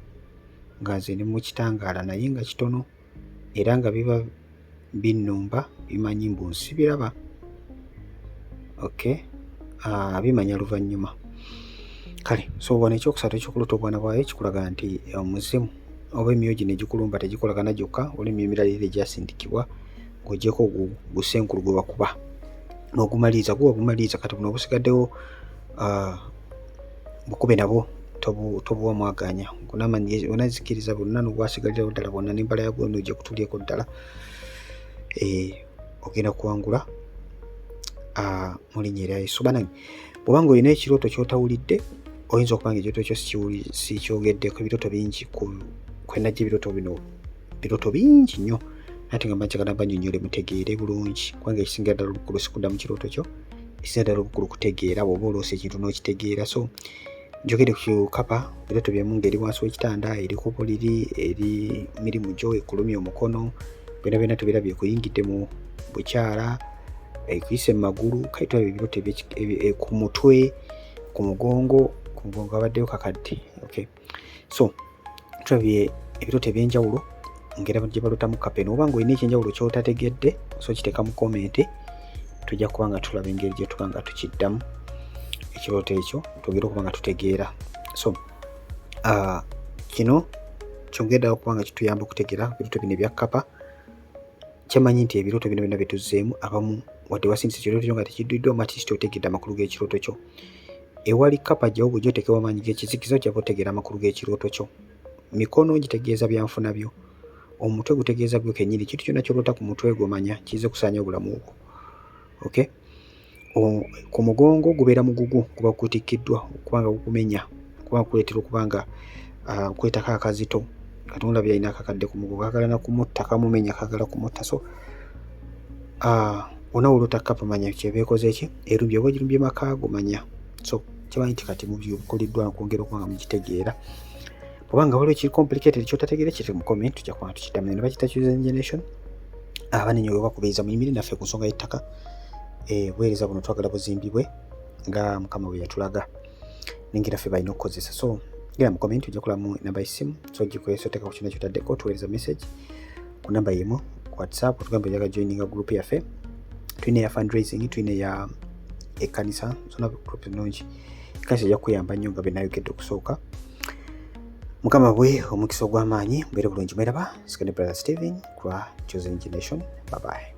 nga nze ndi mu kitangaala naye nga kitono, era nga biba binnumba bimanyi mbu nsibiraba. Okay, bimanya luvannyuma. Kale so wano ekyokusatu ekyokulota obwana bwayo kikulaga nti omuzimu oba emyoyo gino egikulumba tegikolagana gyokka, waliwo emyoyo emirala era egyasindikibwa. Ng'ogyeko gusenkulu gwe bakuba n'ogumaliriza, guba gumaliriza. Kati buno obusigaddewo bukube nabwo, tobuwa mwaganya. Onazikiriza bwonna n'obwasigalirawo ddala bwonna n'embala yagwo eno gye kutulyeko ddala, ogenda kuwangula mu linnya erya Yesu. Banange, bw'oba nga olina ekirooto ky'otawulidde, oyinza okuba nga ekirooto kyo sikyogeddeko. Ebirooto bingi kwenajja, ebirooto bino birooto bingi nnyo, ate nga mba njagala bannyonnyole mutegeere bulungi, kubanga ekisingira ddala obukulu si kudda mu kirooto kyo, ekisingira ddala obukulu kutegeera. Bw'oba oloosa ekintu n'okitegeera. So njogere ku kapa, birooto byemu ng'eri wansi w'ekitanda, eri ku buliri, eri mirimu gyo, ekulumya omukono, byonna byonna tubirabye. Ekuyingidde mu bukyala, ekuyise mu magulu. Kale tulaba ebirooto ku mutwe, ku mugongo, ku mugongo abaddeyo kakadde. Okay, so tulabye ebirooto ebyenjawulo ngera gye balootamu kapa eno. Oba ng'olina ekyenjawulo ky'otategedde, so kiteeka mu comment, tujja kuba nga tulaba engeri gye tuba nga tukiddamu ekirooto ekyo, twongere okuba nga tutegeera. So kino kyongere ddala okuba nga kituyamba okutegeera ebirooto bino ebya kapa. Kyemanyi nti ebirooto bino byonna byetuzzeemu, abamu wadde wasindise ekirooto kyo nga tekiddiddwamu, at least otegedde amakulu g'ekirooto kyo. Ewali kapa jjawo bw'ojja oteekebwa amaanyi g'ekizikiza, ojja otegeera amakulu g'ekirooto kyo. Mikono gitegeeza byanfuna byo, omutwe gutegeeza gwe kennyini. Ekintu kyonna ky'oloota ku mutwe gwo, manya kiyinza okusaanya obulamu bwo. Okay, ku mugongo gubeera mugugu, guba gutikkiddwa okuba nga gukumenya, kuba gukuleetera okuba nga kwetako akazito. Katonda byalina akakadde ku mugongo, kagala na kumutta, kamumenya, kagala kumutta. So wonna woloota kapa, manya kyeba ekoze ki, erumbye oba ogirumbye maka go, manya. So kimanyi nti kati mubikoleddwa okwongera okuba nga mugitegeera. Kubanga waliwo ekiri complicated kyotategeera, kiri mu comment, tujja kuba nga tukiddamu. Ne bakita Chosen Generation, abanene bakubiriza muyimire naffe ku nsonga y'ettaka. Buweereza buno twagala buzimbibwe nga Mukama bwe yatulaga nengeri ffe balina okukozesa. So genda mu comment, ojja kulamu enamba y'essimu, so gikozesa, oteeka ku kyonna kyotaddeko, tuweereza message ku namba yemu ku WhatsApp, otugambe oyagala joininga group yaffe. Tulina eya fundraising, tulina eya ekkanisa, zonna group nnungi. Ekkanisa ejja kukuyamba nnyo nga byenayogedde okusooka. Mukama bwe omukisa ogw'amaanyi, mubeere bulungi, mweraba. Sikane Brother Steven kwa Chosen Generation. Bye bye.